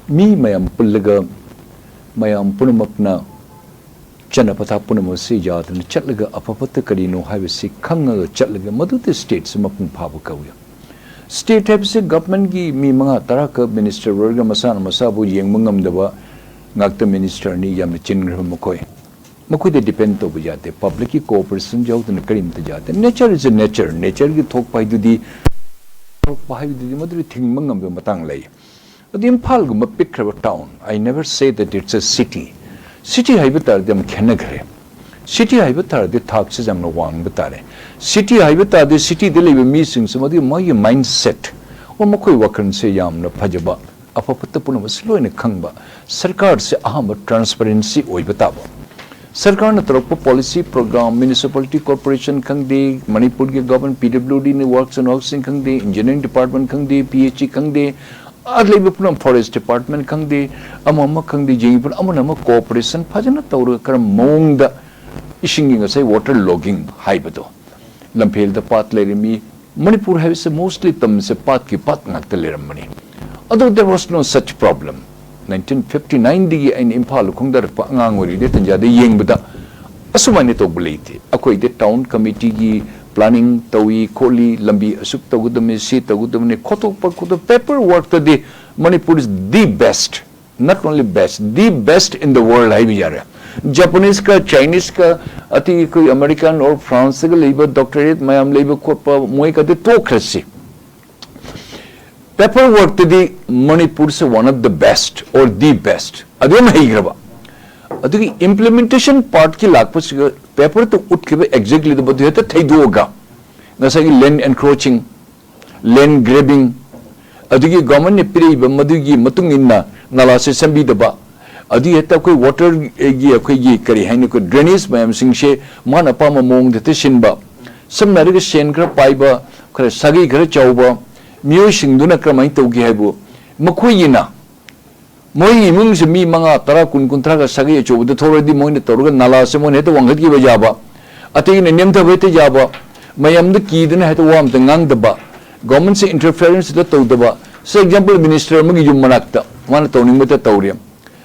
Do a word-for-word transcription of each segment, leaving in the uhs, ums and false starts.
ꯃꯤ ꯃꯌꯥꯝ ꯄꯨꯜꯂꯒ, ꯃꯌꯥꯝ ꯄꯨꯝꯅꯃꯛꯅ ꯆꯠꯅ ꯄꯊꯥꯞ ꯄꯨꯝꯅꯃꯛꯁꯤ ꯌꯥꯗꯅ ꯆꯠꯂꯒ, ꯑꯐ ꯐꯠꯇ ꯀꯔꯤꯅꯣ ꯍꯥꯏꯕꯁꯤ ꯈꯪꯉꯒ ꯆꯠꯂꯒ, ꯃꯗꯨꯗꯤ ꯁ꯭ꯇꯦꯠꯁꯤ ꯃꯄꯨꯡ ꯐꯥꯕ ꯀꯧꯏ꯫ ꯁ꯭ꯇꯦꯠ ꯍꯥꯏꯕꯁꯤ ꯒꯚꯔꯟꯃꯦꯟꯒꯤ ꯃꯤ ꯃꯉꯥ ꯇꯔꯥꯈꯛ ꯃꯤꯅꯤꯁꯇꯔ ꯑꯣꯏꯔꯒ ꯃꯁꯥꯅ ꯃꯁꯥꯕꯨ ꯌꯦꯡꯕ ꯉꯝꯗꯕ ꯉꯥꯛꯇ ꯃꯤꯅꯤꯁꯇꯔꯅꯤ, ꯌꯥꯝꯅ ꯆꯤꯟꯈ꯭ꯔꯕ ꯃꯈꯣꯏ꯫ ꯃꯈꯣꯏꯗ ꯗꯤꯄꯦꯟ ꯇꯧꯕ ꯌꯥꯗꯦ꯫ ꯄꯕ꯭ꯂꯤꯛꯀꯤ ꯀꯣꯑꯣꯄꯔꯦꯁꯟ ꯌꯥꯎꯗꯅ ꯀꯔꯤꯝꯇ ꯌꯥꯗꯦ꯫ Nature is a nature꯫ ꯅꯦꯆꯔꯒꯤ ꯊꯣꯛꯄ ꯍꯥꯏꯗꯨꯗꯤ, ꯊꯣꯛꯄ ꯍꯥꯏꯕꯗꯨꯗꯤ ꯃꯗꯨꯗꯤ ꯊꯤꯡꯕ ꯉꯝꯕ ꯃꯇꯥꯡ ꯂꯩ꯫ ꯑꯗꯨ ꯏꯝꯐꯥꯜꯒꯨꯝꯕ ꯄꯤꯛꯈ꯭ꯔꯕ town, I never say that it's a city꯫ City ꯍꯥꯏꯕ ꯇꯥꯔꯗꯤ ꯌꯥꯝ ꯈꯦꯠꯅꯈ꯭ꯔꯦ꯫ ꯁꯤꯇꯤ ꯍꯥꯏꯕ ꯇꯥꯔꯗꯤ ꯊꯥꯛꯁꯤ ꯌꯥꯝꯅ ꯋꯥꯡꯕ ꯇꯥꯔꯦ꯫ ꯁꯤꯇꯤ ꯍꯥꯏꯕ ꯇꯥꯔꯗꯤ ꯁꯤꯇꯤꯗ ꯂꯩꯕ ꯃꯤꯁꯤꯡꯁꯤ ꯃꯗꯨꯒꯤ ꯃꯣꯏꯒꯤ ꯃꯥꯏꯟꯁꯦꯠ, ꯑꯣ, ꯃꯈꯣꯏ ꯋꯥꯈꯜꯁꯦ ꯌꯥꯝꯅ ꯐꯖꯕ, ꯑꯐ ꯐꯠꯇ ꯄꯨꯝꯅꯃꯛꯁꯤ ꯂꯣꯏꯅ ꯈꯪꯕ꯫ ꯁꯔꯀꯥꯔꯁꯦ ꯑꯍꯥꯟꯕ ꯇ꯭ꯔꯥꯟꯁꯄꯔꯦꯟꯁꯤ ꯑꯣꯏꯕ ꯇꯥꯕ꯫ ꯁꯔꯀꯥꯔꯅ ꯇꯧꯔꯛꯄ ꯄꯣꯂꯤꯁꯤ ꯄ꯭ꯔꯣꯒ꯭ꯔꯥꯝ, ꯃ꯭ꯌꯨꯅꯤꯁꯤꯄꯥꯂꯤꯇꯤ ꯀꯣꯔꯄꯣꯔꯦꯁꯟ ꯈꯪꯗꯦ, ꯃꯅꯤꯄꯨꯔꯒꯤ ꯒꯚꯔꯟꯃꯦꯟꯠ ꯄꯤ ꯗꯕ꯭ꯂꯤꯌꯨ ꯗꯤꯅ ꯋꯥꯔꯛꯁ ꯑꯦꯟ ꯍꯥꯎꯁꯤꯡ ꯈꯪꯗꯦ, ꯏꯟꯖꯤꯅꯤꯌꯥꯔꯤꯡ ꯗꯤꯄꯥꯔꯠꯃꯦꯟꯠ ꯈꯪꯗꯦ, ꯄꯤ ꯑꯩꯆ ꯏ ꯈꯪꯗꯦ, ꯑꯥ ꯂꯩꯕ ꯄꯨꯝꯅꯃꯛ, ꯐꯣꯔꯦꯁꯠ ꯗꯤꯄꯥꯔꯠꯃꯦꯟꯠ ꯈꯪꯗꯦ, ꯑꯃ ꯑꯃ ꯈꯪꯗꯦ, ꯌꯦꯡꯉꯤ ꯄꯨꯝꯅꯃꯛ ꯑꯃꯅ ꯑꯃ ꯀꯣꯑꯣꯄꯔꯦꯁꯟ ꯐꯖꯅ ꯇꯧꯔꯒ ꯀꯔꯝꯕ ꯃꯑꯣꯡꯗ ꯏꯁꯤꯡꯒꯤ ꯉꯁꯥꯏ ꯋꯥꯇꯔ ꯂꯣꯒꯤꯡ ꯍꯥꯏꯕꯗꯣ, ꯂꯝꯐꯦꯜꯗ ꯄꯥꯠ ꯂꯩꯔꯝꯃꯤ, ꯃꯅꯤꯄꯨꯔ ꯍꯥꯏꯕꯁꯦ ꯃꯣꯁꯂꯤ ꯇꯝꯁꯦ ꯄꯥꯠꯀꯤ ꯄꯥꯠ ꯉꯥꯛꯇ ꯂꯩꯔꯝꯕꯅꯤ꯫ ꯑꯗꯣ there was no such problem꯫ Nineteen fifty ꯅꯥꯏꯟꯗꯒꯤ ꯑꯩꯅ ꯏꯝꯐꯥꯜꯗ ꯈꯣꯡꯗꯥꯔꯛꯄ ꯑꯉꯥꯡ ꯑꯣꯏꯔꯤꯉꯩ ꯇꯟꯖꯥꯗ ꯌꯦꯡꯕꯗ ꯑꯁꯨꯃꯥꯏꯅ ꯇꯧꯕ ꯂꯩꯇꯦ꯫ ꯑꯩꯈꯣꯏꯗꯤ ꯇꯥꯎꯟ ꯀꯃꯤꯇꯤꯒꯤ ꯄ꯭ꯂꯥꯅꯤꯡ ꯇꯧꯏ ꯈꯣꯠꯂꯤ, ꯂꯝꯕꯤ ꯑꯁꯨꯛ ꯇꯧꯒꯗꯕꯅꯤ, ꯁꯤ ꯇꯧꯒꯗꯕꯅꯤ, ꯈꯣꯠꯇꯣꯛꯄ ꯈꯣꯠꯇꯣꯛ, paper ꯋꯥꯔꯛꯇꯗꯤ Manipur is the best, not only best, the best in the world ꯍꯥꯏꯕ ꯌꯥꯔꯦ꯫ ꯖꯄꯥꯅꯤꯁꯀ ꯆꯥꯏꯅꯤꯁꯀ, ꯑꯇꯩ ꯑꯩꯈꯣꯏ ꯑꯃꯦꯔꯤꯀꯥꯟ ꯑꯣꯔ ꯐ꯭ꯔꯥꯟꯁꯇꯒ ꯂꯩꯕ ꯗꯣꯛꯇꯔꯦꯠ ꯃꯌꯥꯝ ꯂꯩꯕ ꯈꯣꯠꯄ, ꯃꯣꯏ ꯈꯛꯇ ꯇꯣꯛꯈ꯭ꯔꯁꯤ꯫ ꯄꯦꯄꯔ ꯋꯥꯔꯛꯇꯗꯤ ꯃꯅꯤꯄꯨꯔꯁꯦ one of the best or the best, ꯑꯗꯨꯝ ꯍꯩꯈ꯭ꯔꯕ꯫ ꯑꯗꯨꯒꯤ ꯏꯝꯄ꯭ꯂꯤꯃꯦꯟꯇꯦꯁꯟ ꯄꯥꯔꯠꯀꯤ ꯂꯥꯛꯄꯁꯤꯒ ꯄꯦꯄꯔꯗ ꯎꯠꯈꯤꯕ ꯑꯦꯛꯖꯦꯛꯂꯤꯗꯨ ꯃꯗꯨ ꯍꯦꯛꯇ ꯊꯩꯗꯣꯛꯑꯒ, ꯉꯁꯥꯏꯒꯤ ꯂꯦꯟ ꯑꯦꯟꯀ꯭ꯔꯣꯆꯤꯡ, ꯂꯦꯟ ꯒ꯭ꯔꯦꯕꯤꯡ, ꯑꯗꯨꯒꯤ ꯒꯣꯔꯃꯦꯟꯅ ꯄꯤꯔꯛꯏꯕ ꯃꯗꯨꯒꯤ ꯃꯇꯨꯡ ꯏꯟꯅ ꯅꯂꯥꯁꯦ ꯁꯦꯝꯕꯤꯗꯕ, ꯑꯗꯨꯒꯤ ꯍꯦꯛꯇ ꯑꯩꯈꯣꯏ ꯋꯥꯇꯔꯒꯤ, ꯑꯩꯈꯣꯏꯒꯤ ꯀꯔꯤ ꯍꯥꯏꯅꯤ, ꯑꯩꯈꯣꯏ ꯗ꯭ꯔꯦꯅꯦꯖ ꯃꯌꯥꯝꯁꯤꯡꯁꯦ ꯃꯥꯅ ꯑꯄꯥꯝꯕ ꯃꯑꯣꯡꯗ ꯍꯦꯛꯇ ꯁꯤꯟꯕ꯫ ꯁꯝꯅ ꯍꯥꯏꯔꯒ ꯁꯦꯟ ꯈꯔ ꯄꯥꯏꯕ, ꯈꯔ ꯁꯥꯒꯩ ꯈꯔ ꯆꯥꯎꯕ ꯃꯤꯑꯣꯏꯁꯤꯡꯗꯨꯅ ꯀꯔꯝꯍꯥꯏꯅ ꯇꯧꯒꯦ ꯍꯥꯏꯕꯨ, ꯃꯈꯣꯏꯒꯤꯅ ꯃꯣꯏ ꯏꯃꯨꯡꯁꯦ ꯃꯤ ꯃꯉꯥ, ꯇꯔꯥ, ꯀꯨꯟ, ꯀꯨꯟꯊ꯭ꯔꯥꯒ ꯁꯥꯒꯩ ꯑꯆꯧꯕꯗ ꯊꯣꯛꯂꯗꯤ ꯃꯣꯏꯅ ꯇꯧꯔꯒ ꯅꯥꯂꯥꯁꯦ ꯃꯣꯏꯅ ꯍꯦꯛꯇ ꯋꯥꯡꯈꯠꯈꯤꯕ ꯌꯥꯕ, ꯑꯇꯩꯅ ꯅꯦꯝꯊꯕ ꯍꯦꯛꯇ ꯌꯥꯕ, ꯃꯌꯥꯝꯗ ꯀꯤꯗꯅ ꯍꯦꯛꯇ ꯋꯥ ꯑꯝꯇ ꯉꯥꯡꯗꯕ, ꯒꯣꯔꯃꯦꯟꯁꯦ ꯏꯟꯇꯔꯐꯤꯌꯔꯦꯟꯁ ꯍꯦꯛꯇ ꯇꯧꯗꯕ꯫ ꯁꯦ ꯑꯦꯛꯖꯥꯝꯄꯜ, ꯃꯤꯅꯤꯁꯇꯔ ꯑꯃꯒꯤ ꯌꯨꯝ ꯃꯅꯥꯛꯇ ꯃꯥꯅ ꯇꯧꯅꯤꯡꯕꯇ ꯇꯧꯔꯦ꯫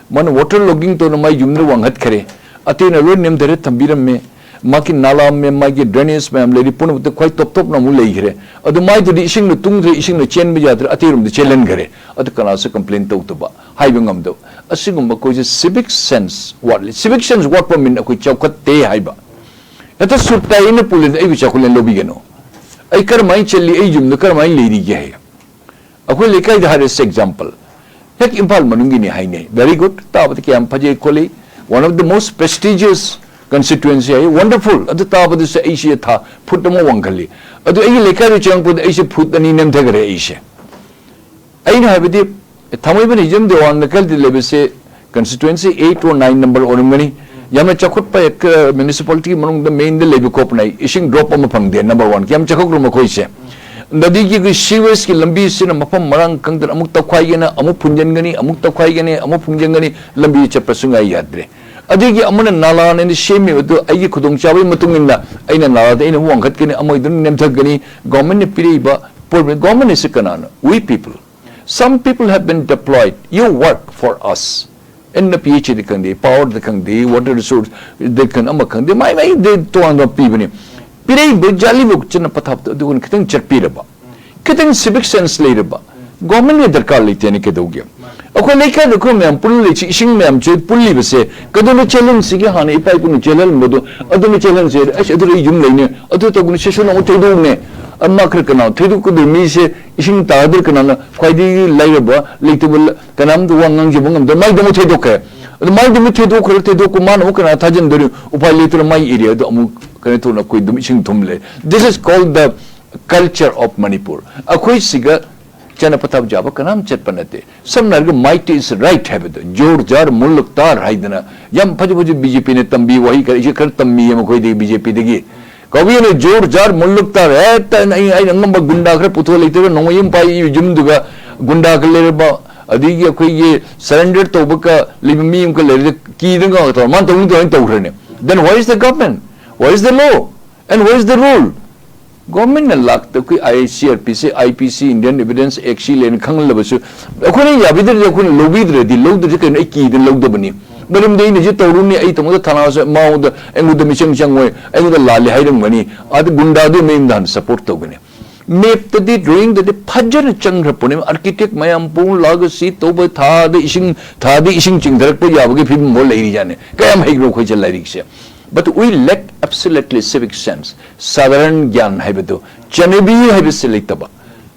ꯃꯥꯅ water logging ꯇꯧꯅ ꯃꯥꯏ ꯌꯨꯝꯗ ꯋꯥꯡꯈꯠꯈ꯭ꯔꯦ꯫ ꯑꯇꯩꯅ ꯂꯣꯏ ꯅꯦꯝꯊꯔ ꯊꯝꯕꯤꯔꯝꯃꯦ꯫ ꯃꯥꯒꯤ ꯅꯥꯂꯥ ꯃꯦꯝ, ꯃꯥꯒꯤ drainage ꯃꯌꯥꯝ ꯂꯩꯔꯤ ꯄꯨꯝꯅꯃꯛꯇ ꯈ꯭ꯋꯥꯏ top topꯅ ꯑꯃꯨꯛ ꯂꯩꯈ꯭ꯔꯦ꯫ ꯑꯗꯨ ꯃꯥꯏꯗꯨꯗꯤ ꯏꯁꯤꯡꯅ ꯇꯨꯡꯗ꯭ꯔꯦ, ꯏꯁꯤꯡꯅ ꯆꯦꯟꯕ ꯌꯥꯗ꯭ꯔꯦ, ꯑꯇꯩꯔꯣꯝꯗ ꯆꯦꯜꯍꯟꯈ꯭ꯔꯦ꯫ ꯑꯗꯨ ꯀꯅꯥꯁꯨ complain ꯇꯧꯗꯕ, ꯍꯥꯏꯕ ꯉꯝꯗꯕ꯫ ꯑꯁꯤꯒꯨꯝꯕ ꯑꯩꯈꯣꯏꯁꯦ civic sense ꯋꯥꯠꯂꯤ꯫ Civic sense ꯋꯥꯠꯄ ꯃꯤꯅ ꯑꯩꯈꯣꯏ ꯆꯥꯎꯈꯠꯇꯦ ꯍꯥꯏꯕ꯫ ꯍꯦꯛꯇ ꯁꯨꯠ ꯇꯥꯏ ꯑꯩꯅ ꯄꯨꯜꯂꯗꯤ ꯑꯩꯕꯨ ꯆꯥꯎꯈꯠꯂꯦꯅ ꯂꯧꯕꯤꯒꯅꯨ꯫ ꯑꯩ ꯀꯔꯝꯍꯥꯏꯅ ꯆꯠꯂꯤ, ꯑꯩ ꯌꯨꯝꯗ ꯀꯔꯝꯍꯥꯏꯅ ꯂꯩꯔꯤꯒꯦ ꯍꯥꯏ꯫ ꯑꯩꯈꯣꯏ ꯂꯩꯀꯥꯏꯗ ꯍꯥꯏꯔꯁꯤ example, ꯍꯦꯛ ꯏꯝꯐꯥꯜ ꯃꯅꯨꯡꯒꯤꯅꯤ ꯍꯥꯏꯅꯩ, very good, ꯇꯥꯕꯗ ꯀꯌꯥꯝ ꯐꯖꯩ ꯈꯣꯠꯂꯤ, one of the most prestigious constituency high, wonderful꯫ ꯑꯗꯨ ꯇꯥꯕꯗꯁꯨ ꯑꯩꯁꯦ ꯊꯥ ꯐꯨꯠ ꯑꯃ ꯋꯥꯡꯈꯠꯂꯤ꯫ ꯑꯗꯨ ꯑꯩꯒꯤ ꯂꯩꯀꯥꯏꯗ ꯆꯪꯉꯛꯄꯗ ꯑꯩꯁꯦ ꯐꯨꯠ ꯑꯅꯤ ꯅꯦꯝꯊꯈꯔꯦ ꯑꯩꯁꯦ꯫ ꯑꯩꯅ ꯍꯥꯏꯕꯗꯤ, ꯊꯥꯡꯃꯩꯕꯟ ꯍꯤꯖꯝ ꯗꯦꯋꯥꯟ ꯂꯩꯀꯥꯏꯗ ꯂꯩꯕꯁꯦ constituency eight or nine number ꯑꯣꯏꯔꯝꯒꯅꯤ꯫ ꯌꯥꯝꯅ ꯆꯥꯎꯈꯠꯄ ꯍꯦꯛ municipality ꯃꯅꯨꯡꯗ mainꯗ ꯂꯩꯕ ꯈꯣꯠꯄꯅ ꯏꯁꯤꯡ drop ꯑꯃ ꯐꯪꯗꯦ, number one꯫ ꯀꯌꯥꯝ ꯆꯥꯎꯈꯠꯈ꯭ꯔꯕ ꯃꯈꯣꯏꯁꯦ꯫ ꯑꯗꯒꯤ ꯑꯩꯈꯣꯏ sewageꯀꯤ ꯂꯝꯕꯤꯁꯤꯅ ꯃꯐꯝ ꯃꯔꯥꯡ ꯈꯪꯗꯅ ꯑꯃꯨꯛ ꯇꯧꯈꯥꯏꯒꯅꯤ, ꯑꯃꯨꯛ ꯐꯨꯟꯖꯤꯟꯒꯅꯤ, ꯑꯃꯨꯛ ꯇꯧꯈꯥꯏꯒꯅꯤ, ꯑꯃꯨꯛ ꯐꯨꯟꯖꯤꯟꯒꯅꯤ, ꯂꯝꯕꯤ ꯆꯠꯄ ꯁꯨꯡꯌꯥ ꯌꯥꯗ꯭ꯔꯦ꯫ ꯑꯗꯒꯤ ꯑꯃꯅ ꯅꯥꯂꯥꯅꯦꯅ ꯁꯦꯝꯃꯤꯕꯗꯨ ꯑꯩꯒꯤ ꯈꯨꯗꯣꯡꯆꯥꯕꯒꯤ ꯃꯇꯨꯡ ꯏꯟꯅ ꯑꯩꯅ ꯅꯥꯂꯥꯗ ꯑꯩꯅ ꯑꯃꯨꯛ ꯋꯥꯡꯈꯠꯀꯅꯤ, ꯑꯃꯒꯤꯗꯨꯅ ꯅꯦꯝꯊꯒꯅꯤ꯫ Governmentꯅ ꯄꯤꯔꯛꯏꯕ ꯄꯣꯠ, government ꯑꯁꯤ ꯀꯅꯥꯅꯣ? We people꯫ Some people have been deployed, you work for us꯫ N P H ꯗ ꯈꯪꯗꯦ, powerꯗ ꯈꯪꯗꯦ, water resourceꯗ ꯈꯪꯗꯦ, ꯑꯃ ꯈꯪꯗꯦ, ꯃꯥꯏ ꯃꯥꯏꯗ ꯇꯣꯉꯥꯟꯕ ꯄꯤꯕꯅꯤ꯫ ꯄꯤꯔꯛꯏꯕ ꯖꯥꯠꯂꯤꯕ ꯆꯠꯅ ꯄꯊꯥꯞꯇ ꯑꯗꯨꯒꯨꯅ ꯈꯤꯇꯪ ꯆꯠꯄꯤꯔꯕ, ꯈꯤꯇꯪ civic sense ꯂꯩꯔꯕ, governmentꯅ ꯗꯔꯀꯥꯔ ꯂꯩꯇꯦꯅ ꯀꯩꯗꯧꯒꯦ? ꯑꯩꯈꯣꯏ ꯂꯩꯀꯥꯏꯗ ꯑꯩꯈꯣꯏ ꯃꯌꯥꯝ ꯄꯨꯜꯂ ꯂꯩꯁꯤ, ꯏꯁꯤꯡ ꯃꯌꯥꯝꯁꯦ ꯄꯨꯜꯂꯤꯕꯁꯦ ꯀꯩꯗꯧꯅ ꯆꯦꯜꯍꯟꯁꯤꯒꯦ? ꯍꯥꯟꯅ ꯏꯄꯥ ꯏꯄꯨꯅ ꯆꯦꯜꯍꯜꯂꯝꯕꯗꯣ ꯑꯗꯨꯅ ꯆꯦꯜꯍꯟꯁꯦ꯫ ꯑꯁ, ꯑꯗꯨꯗ ꯑꯩ ꯌꯨꯝ ꯂꯩꯅꯦ, ꯑꯗꯨ ꯇꯧꯕꯅꯤ, ꯁꯦꯁꯟ ꯑꯃꯨꯛ ꯊꯩꯗꯣꯛꯎꯅꯦ, ꯑꯃ ꯈꯔ ꯀꯅꯥ ꯊꯩꯗꯣꯛꯀꯗꯣꯏ? ꯃꯤꯁꯦ ꯏꯁꯤꯡ ꯇꯥꯒꯗ꯭ꯔꯥ? ꯀꯅꯥꯅ ꯈ꯭ꯋꯥꯏꯗꯒꯤ ꯂꯥꯏꯔꯕ, ꯂꯩꯇꯕ ꯂ-, ꯀꯅꯥꯝꯇ ꯋꯥ ꯉꯥꯡꯖꯕ ꯉꯝꯗꯕ ꯃꯥꯏꯗ ꯑꯃꯨꯛ ꯊꯩꯗꯣꯛꯈ꯭ꯔꯦ꯫ ꯑꯗꯨ ꯃꯥꯏꯗ ꯑꯃꯨꯛ ꯊꯩꯗꯣꯛꯈ꯭ꯔꯦ, ꯊꯩꯗꯣꯛꯄ ꯃꯥꯅ ꯑꯃꯨꯛ ꯀꯅꯥ ꯊꯥꯖꯤꯟꯗꯣꯔꯤ? ꯎꯄꯥꯏ ꯂꯩꯇꯅ ꯃꯥꯏ areaꯗ ꯑꯃꯨꯛ ꯀꯩꯅꯣ ꯇꯧꯅ ꯑꯩꯈꯣꯏ ꯑꯗꯨꯝ ꯏꯁꯤꯡ ꯊꯨꯝ ꯂꯩ꯫ This is called the culture of Manipur꯫ ꯑꯩꯈꯣꯏ ꯁꯤꯒ ꯆꯠꯅ ꯄꯊꯥꯞ ꯌꯥꯕ ꯀꯅꯥꯝ ꯆꯠꯄ ꯅꯠꯇꯦ꯫ ꯁꯝꯅ ꯍꯥꯏꯔꯒ "might is right" ꯍꯥꯏꯕꯗꯣ, "ꯖꯣꯔ ꯖꯥꯔ ꯃꯨꯜꯂꯛ ꯇꯥꯔ" ꯍꯥꯏꯗꯅ ꯌꯥꯝ ꯐꯖ ꯐꯖ ꯕꯤ ꯖꯦ ꯄꯤꯅ ꯇꯝꯕꯤ ꯋꯥꯍꯩ ꯈꯔ, ꯑꯩꯁꯦ ꯈꯔ ꯇꯝꯃꯤꯌꯦ ꯃꯈꯣꯏꯗꯒꯤ, ꯕꯤ ꯖꯦ ꯄꯤꯗꯒꯤ꯫ ꯀꯧꯕꯤꯒꯅꯨ "ꯖꯣꯔ ꯖꯥꯔ ꯃꯨꯜꯂꯛ ꯇꯥꯔ", ꯍꯦꯛꯇ ꯑꯩ, ꯑꯩꯅ ꯑꯉꯝꯕ ꯒꯨꯟꯗꯥ ꯈꯔ ꯄꯨꯊꯣꯛꯑ ꯂꯩꯇ꯭ꯔꯒ ꯅꯣꯡꯃꯩ ꯑꯃ ꯄꯥꯏ ꯌꯨꯝꯗꯨꯒ ꯒꯨꯟꯗꯥꯒ ꯂꯩꯔꯕ, ꯑꯗꯒꯤ ꯑꯩꯈꯣꯏꯒꯤ surrender ꯇꯧꯕꯒ ꯂꯩꯕ ꯃꯤ ꯑꯃꯒ ꯂꯩꯔꯒ ꯀꯤꯗꯅ ꯉꯥꯎ ꯇꯧꯔ ꯃꯥꯅ ꯇꯧꯅꯤꯡ ꯇꯧꯅꯤꯡ ꯇꯧꯈ꯭ꯔꯅꯤ꯫ Then where is the government? Where is the law? And where is the rule? ꯒꯣꯔꯃꯦꯟꯅ ꯂꯥꯛꯇ ꯑꯩꯈꯣꯏ ꯑꯥꯏ ꯁꯤ ꯑꯥꯔ ꯄꯤ ꯁꯤ, ꯑꯥꯏ ꯄꯤ ꯁꯤ, ꯏꯟꯗꯤꯌꯟ ꯑꯦꯚꯤꯗꯦꯟꯁ ꯑꯦꯛ ꯁꯤ ꯂꯩꯅ ꯈꯪꯍꯜꯂꯕꯁꯨ, ꯑꯩꯈꯣꯏꯅ ꯌꯥꯕꯤꯗ꯭ꯔꯗꯤ, ꯑꯩꯈꯣꯏꯅ ꯂꯧꯕꯤꯗ꯭ꯔꯗꯤ, ꯂꯧꯗ꯭ꯔꯗꯤ ꯀꯩꯅꯣ, ꯑꯩ ꯀꯤꯗꯅ ꯂꯧꯗꯕꯅꯤ꯫ ꯃꯔꯝꯗꯤ ꯑꯩꯅꯁꯨ ꯇꯧꯔꯨꯅꯤ, ꯑꯩ ꯇꯧꯕꯗ ꯊꯥꯅꯥꯁꯨ ꯃꯉꯣꯟꯗ, ꯑꯩꯉꯣꯟꯗ ꯃꯤꯆꯪ ꯆꯪꯉꯣꯏ, ꯑꯩꯉꯣꯟꯗ ꯂꯥꯜꯂꯦ ꯍꯥꯏꯔꯝꯒꯅꯤ꯫ ꯑꯗ ꯒꯨꯟꯗꯥꯗꯨ ꯃꯌꯨꯝꯗ ꯍꯥꯟꯅ ꯁꯄꯣꯔꯠ ꯇꯧꯒꯅꯤ꯫ ꯃꯦꯞꯇꯗꯤ, ꯗ꯭ꯔꯣꯌꯤꯡꯗꯗꯤ ꯐꯖꯅ ꯆꯪꯈ꯭ꯔ ꯄꯣꯠꯅꯦ꯫ ꯑꯥꯔꯀꯤꯇꯦꯛ ꯃꯌꯥꯝ ꯄꯨꯡ ꯂꯥꯛꯑꯒ ꯁꯤ ꯇꯧꯕ, ꯊꯥꯗ ꯏꯁꯤꯡ, ꯊꯥꯗ ꯏꯁꯤꯡ ꯆꯤꯡꯊꯔꯛꯄ ꯌꯥꯕꯒꯤ ꯐꯤꯕꯝ ꯐꯥꯎ ꯂꯩꯔꯤꯖꯥꯠꯅꯦ꯫ ꯀꯌꯥꯝ ꯍꯩꯈ꯭ꯔꯣ ꯑꯩꯈꯣꯏꯁꯦ ꯂꯥꯏꯔꯤꯛꯁꯦ꯫ But we lack absolutely civic sense. ꯁꯥꯙꯥꯔꯟ ꯒ꯭ꯌꯥꯟ ꯍꯥꯏꯕꯗꯣ, ꯆꯠꯅꯕꯤ ꯍꯥꯏꯕꯁꯤ ꯂꯩꯇꯕ꯫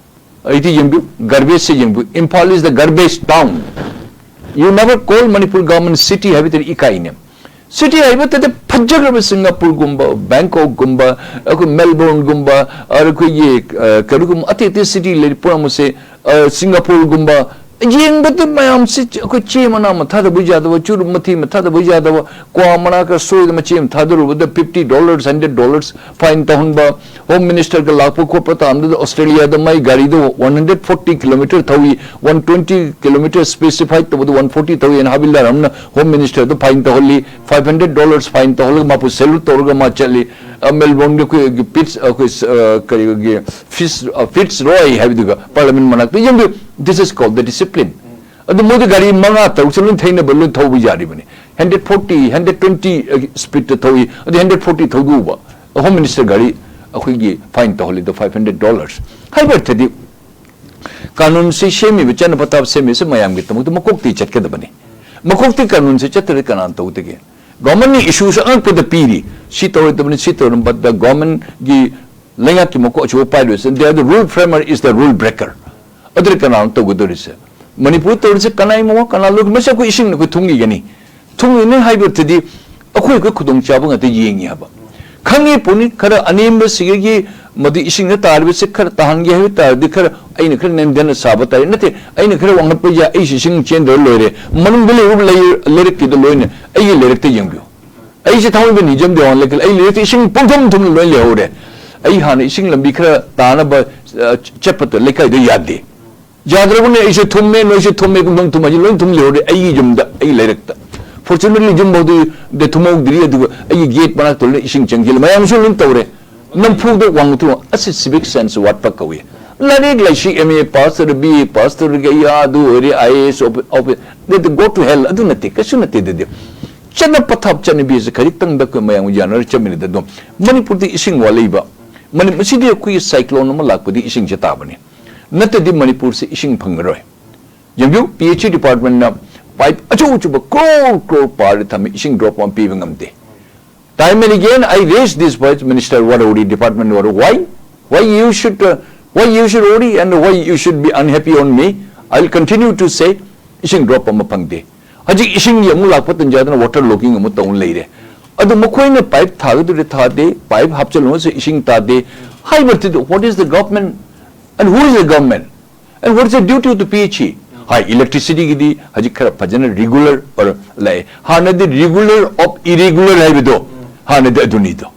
ꯑꯩꯗꯤ ꯌꯦꯡꯕꯤꯌꯨ, ꯒꯥꯔꯕꯦꯖꯁꯦ ꯌꯦꯡꯕꯤꯌꯨ꯫ Imphal is the garbage town. You never call Manipur government city ꯍꯥꯏꯕꯗꯨꯗꯤ ꯏꯀꯥꯏꯅꯦ꯫ ꯁꯤꯇꯤ ꯍꯥꯏꯕꯗꯗꯤ ꯐꯖꯈ꯭ꯔꯕ ꯁꯤꯡꯒꯥꯄꯨꯔꯒꯨꯝꯕ, ꯕꯦꯡꯀꯣꯛꯀꯨꯝꯕ, ꯑꯩꯈꯣꯏ ꯃꯦꯜꯕꯣꯔꯟꯒꯨꯝꯕ, ꯑꯩꯈꯣꯏꯒꯤ, ꯑ, ꯀꯩꯅꯣꯒꯨꯝꯕ ꯑꯇꯩ ꯑꯇꯩ ꯁꯤꯇꯤ ꯂꯩꯔꯤ ꯄꯨꯝꯅꯃꯛꯁꯦ, ꯑ, ꯁꯤꯡꯒꯥꯄꯨꯔꯒꯨꯝꯕ ꯌꯦꯡꯕꯗ ꯃꯌꯥꯝꯁꯤ ꯑꯩꯈꯣꯏ ꯆꯦ ꯃꯅꯥ ꯑꯃ ꯊꯥꯗꯕ ꯌꯥꯗꯕ, ꯆꯨꯔꯨꯞ ꯃꯊꯤ ꯑꯃ ꯊꯥꯗꯕ ꯌꯥꯗꯕ, ꯀ꯭ꯋꯥ ꯃꯅꯥ ꯈꯔ ꯁꯣꯏꯗꯅ ꯃꯆꯦ ꯑꯃ ꯊꯥꯗꯔꯨꯕꯗ fifty dollars, hundred dollars fine ꯇꯧꯍꯟꯕ, ꯍꯣꯝ ꯃꯤꯅꯤꯁꯇꯔꯒ ꯂꯥꯛꯄ ꯈꯣꯠꯄ ꯇꯥꯟꯗꯨꯗ ꯑꯣꯁꯇ꯭ꯔꯦꯂꯤꯌꯥꯗ ꯃꯥꯏ ꯒꯥꯔꯤꯗꯣ one hundred forty kilometer ꯊꯧꯏ, one twenty kilometer specify ꯇꯧꯕꯗ one forty ꯊꯧꯏ ꯍꯥꯏꯅ ꯍꯥꯕꯤꯜꯗꯥꯔ ꯑꯃꯅ ꯍꯣꯝ ꯃꯤꯅꯤꯁꯇꯔꯗ ꯐꯥꯏꯟ ꯇꯧꯍꯜꯂꯤ, five hundred dollars fine ꯇꯧꯍꯜꯂꯒ ꯃꯥꯄꯨ salute ꯇꯧꯔꯒ ꯃꯥ ꯆꯠꯂꯤ꯫ ꯑ, ꯃꯦꯜꯕꯣꯔꯟꯒꯤ ꯑꯩꯈꯣꯏꯒꯤ ꯄꯤꯠꯁ, ꯑꯩꯈꯣꯏ, ꯑ, ꯀꯔꯤꯒꯤ ꯐꯤꯁ, ꯑ, ꯐꯤꯠꯁ ꯔꯣꯏ ꯍꯥꯏꯕꯗꯨꯒ ꯄꯥꯔꯂꯤꯌꯥꯃꯦꯟ ꯃꯅꯥꯛꯇ ꯌꯦꯡꯕꯤꯌꯨ꯫ This is called the discipline. ꯑꯗꯨ ꯃꯣꯏꯗꯤ ꯒꯥꯔꯤ ꯃꯉꯥ ꯇꯔꯨꯛꯁꯦ ꯂꯣꯏ ꯊꯩꯅꯕ, ꯂꯣꯏ ꯊꯧꯕ ꯌꯥꯔꯤꯕꯅꯤ꯫ Hundred forty, hundred twenty speed ꯊꯧꯏ, ꯑꯗꯨ hundred forty ꯊꯧꯗꯣꯛꯎꯕ꯫ ꯍꯣꯝ ꯃꯤꯅꯤꯁꯇꯔ ꯒꯥꯔꯤ ꯑꯩꯈꯣꯏꯒꯤ ꯐꯥꯏꯟ ꯇꯧꯍꯜꯂꯤꯗꯣ five hundred dollars꯫ ꯍꯥꯏꯕ ꯑꯔꯊꯗꯤ ꯀꯥꯅꯨꯟꯁꯤ ꯁꯦꯝꯃꯤꯕ, ꯆꯠꯅ ꯄꯊꯥꯞ ꯁꯦꯝꯃꯤꯕꯁꯤ ꯃꯌꯥꯝꯒꯤꯗꯃꯛꯇ ꯃꯀꯣꯛꯇꯤ ꯆꯠꯀꯗꯕꯅꯤ꯫ ꯃꯀꯣꯛꯇꯤ ꯀꯥꯅꯨꯟꯁꯤ ꯆꯠꯇ꯭ꯔꯗꯤ ꯀꯅꯥꯅ ꯇꯧꯗꯒꯦ? ꯒꯣꯔꯃꯦꯟꯅ ꯏꯁꯨꯁꯨ ꯑꯉꯛꯄꯗ ꯄꯤꯔꯤ, ꯁꯤ ꯇꯧꯔꯣꯏꯗꯕꯅꯤ, ꯁꯤ ꯇꯧꯔꯣꯏꯗꯕꯅꯤ, but the ꯒꯣꯔꯃꯦꯟꯒꯤ ꯂꯩꯉꯥꯛꯀꯤ ꯃꯀꯣꯛ ꯑꯆꯧꯕ ꯄꯥꯏꯔꯤꯕꯁꯤ, they are the rule framer is the rule breaker꯫ ꯑꯗꯨꯗꯤ ꯀꯅꯥꯅ ꯇꯧꯒꯗꯧꯔꯤꯁꯦ? ꯃꯅꯤꯄꯨꯔ ꯇꯧꯔꯤꯁꯦ ꯀꯅꯥꯏ ꯃꯋꯥ ꯀꯅꯥ ꯂꯣꯏ? ꯃꯁꯤ ꯑꯩꯈꯣꯏ ꯏꯁꯤꯡ ꯑꯩꯈꯣꯏ ꯊꯨꯝꯈꯤꯒꯅꯤ꯫ ꯊꯨꯝꯈꯤꯅꯤ ꯍꯥꯏꯕꯗꯨꯗꯤ ꯑꯩꯈꯣꯏ ꯑꯩꯈꯣꯏ ꯈꯨꯗꯣꯡꯆꯥꯕ ꯉꯥꯛꯇ ꯌꯦꯡꯉꯤ ꯍꯥꯏꯕ꯫ ꯈꯪꯉꯤ ꯄꯣꯠꯅꯤ, ꯈꯔ ꯑꯅꯦꯝꯕꯁꯤꯒꯤ ꯃꯗꯨ ꯏꯁꯤꯡꯗ ꯇꯥꯔꯤꯕꯁꯤ ꯈꯔ ꯇꯥꯍꯟꯒꯦ ꯍꯥꯏꯕ ꯇꯥꯔꯗꯤ ꯈꯔ ꯑꯩꯅ ꯈꯔ ꯅꯦꯝꯊꯅ ꯁꯥꯕ ꯇꯥꯔꯦ꯫ ꯅꯠꯇꯦ, ꯑꯩꯅ ꯈꯔ ꯋꯥꯡꯈꯠꯄ ꯌꯥꯏ, ꯑꯩꯁꯤ ꯏꯁꯤꯡ ꯆꯦꯟꯗ꯭ꯔ ꯂꯣꯏꯔꯦ꯫ ꯃꯅꯨꯡꯗ ꯂꯩꯔꯤꯕ ꯂꯩ-, ꯂꯩꯔꯛꯀꯤꯗ ꯂꯣꯏꯅ ꯑꯩꯒꯤ ꯂꯩꯔꯛꯇ ꯌꯦꯡꯕꯤꯌꯨ꯫ ꯑꯩꯁꯦ ꯊꯥꯡꯃꯩꯕꯟ ꯍꯤꯖꯝ ꯗꯦꯋꯥꯟ ꯂꯩꯀꯥꯏ, ꯑꯩ ꯂꯩꯔꯛꯇ ꯏꯁꯤꯡ ꯄꯨꯡꯊꯨꯝ ꯊꯨꯝꯅ ꯂꯣꯏ ꯂꯩꯍꯧꯔꯦ꯫ ꯑꯩ ꯍꯥꯟꯅ ꯏꯁꯤꯡ ꯂꯝꯕꯤ ꯈꯔ ꯇꯥꯅꯕ, ꯑ, ꯆꯠꯄꯗ ꯂꯩꯀꯥꯏꯗ ꯌꯥꯗꯦ꯫ ꯌꯥꯗ꯭ꯔꯕꯅꯦ, ꯑꯩꯁꯨ ꯊꯨꯝꯃꯦ, ꯅꯣꯏꯁꯨ ꯊꯨꯝꯃꯦ, ꯄꯨꯡꯊꯨꯝ ꯊꯨꯝ ꯍꯥꯏꯁꯦ ꯂꯣꯏ ꯊꯨꯝ ꯂꯩꯍꯧꯔꯦ ꯑꯩꯒꯤ ꯌꯨꯝꯗ, ꯑꯩꯒꯤ ꯂꯩꯔꯛꯇ꯫ Fortunately ꯌꯨꯝ ꯐꯥꯎꯗꯤ ꯊꯨꯝꯍꯧꯗ꯭ꯔꯤ, ꯑꯗꯨꯒ ꯑꯩꯒꯤ ꯒꯦꯠ ꯃꯅꯥꯛꯇ ꯂꯣꯏꯅ ꯏꯁꯤꯡ ꯆꯪꯁꯤꯜꯂꯦ꯫ ꯃꯌꯥꯝꯁꯨ ꯂꯣꯏ ꯇꯧꯔꯦ꯫ ꯅꯝꯐꯨꯗ ꯋꯥꯡꯊꯨ ꯑꯁꯤ civic sense ꯋꯥꯠꯄ ꯀꯧꯏ꯫ ꯂꯥꯏꯔꯤꯛ ꯂꯥꯏꯁꯨ M A pass ꯇꯧꯔꯦ, B A pass ꯇꯧꯔꯒ ꯑꯩ ꯑꯗꯨ ꯑꯣꯏꯔꯦ, I A S offi-, offi-, they, they go to hell, ꯑꯗꯨ ꯅꯠꯇꯦ, ꯀꯩꯁꯨ ꯅꯠꯇꯦ꯫ ꯑꯗꯨꯗꯤ ꯆꯠꯅ ꯄꯊꯥꯞ ꯆꯠꯅꯕꯤ ꯑꯁꯤ ꯈꯖꯤꯛꯇꯪꯗ ꯑꯩꯈꯣꯏ ꯃꯌꯥꯝ ꯌꯥꯅꯔ ꯆꯠꯃꯤꯟꯅꯗ ꯑꯗꯨꯝ ꯃꯅꯤꯄꯨꯔꯗ ꯏꯁꯤꯡ ꯋꯥꯠꯂꯛꯏꯕ, ꯃꯅꯤ-, ꯃꯁꯤꯗꯤ ꯑꯩꯈꯣꯏꯒꯤ cyclone ꯑꯃ ꯂꯥꯛꯄꯗꯤ ꯏꯁꯤꯡꯁꯦ ꯇꯥꯕꯅꯤ, ꯅꯠꯇ꯭ꯔꯗꯤ ꯃꯅꯤꯄꯨꯔꯁꯦ ꯏꯁꯤꯡ ꯐꯪꯉꯔꯣꯏ꯫ ꯌꯦꯡꯕꯤꯌꯨ, P H E department ꯅ pipe ꯑꯆꯧ ꯑꯆꯧꯕ crore crore ꯄꯥꯔ ꯊꯝꯃꯤ, ꯏꯁꯤꯡ drop ꯑꯃ ꯄꯤꯕ ꯉꯝꯗꯦ꯫ Time and again I raise this point, Minister Warori, department Warori, why? Why you should, uh, why you should worry and why you should be unhappy on me? I'll continue to say, ꯏꯁꯤꯡ drop ꯑꯃ ꯐꯪꯗꯦ꯫ ꯍꯧꯖꯤꯛ ꯏꯁꯤꯡꯒꯤ ꯑꯃꯨꯛ ꯂꯥꯛꯄ ꯇꯟꯖꯥꯗꯅ water logging ꯑꯃꯨꯛ ꯇꯧꯅ ꯂꯩꯔꯦ꯫ ꯑꯗꯨ ꯃꯈꯣꯏꯅ pipe ꯊꯥꯒꯗꯧꯔꯦ ꯊꯥꯗꯦ, pipe ꯍꯥꯞꯆꯤꯜꯂꯨꯔꯁꯨ ꯏꯁꯤꯡ ꯇꯥꯗꯦ ꯍꯥꯏꯕꯗꯨꯗ, what is the government and who is the government? And what is the duty of the P H E? High, electricity ꯒꯤꯗꯤ ꯍꯧꯖꯤꯛ ꯈꯔ ꯐꯖꯅ regular ꯑꯣꯏꯔ ꯂꯥꯛꯑꯦ꯫ ꯍꯥꯟꯅꯗꯤ regular of irregular ꯍꯥꯏꯕꯗꯣ, ꯍꯥꯟꯅꯗꯤ ꯑꯗꯨꯅꯤꯗꯣ꯫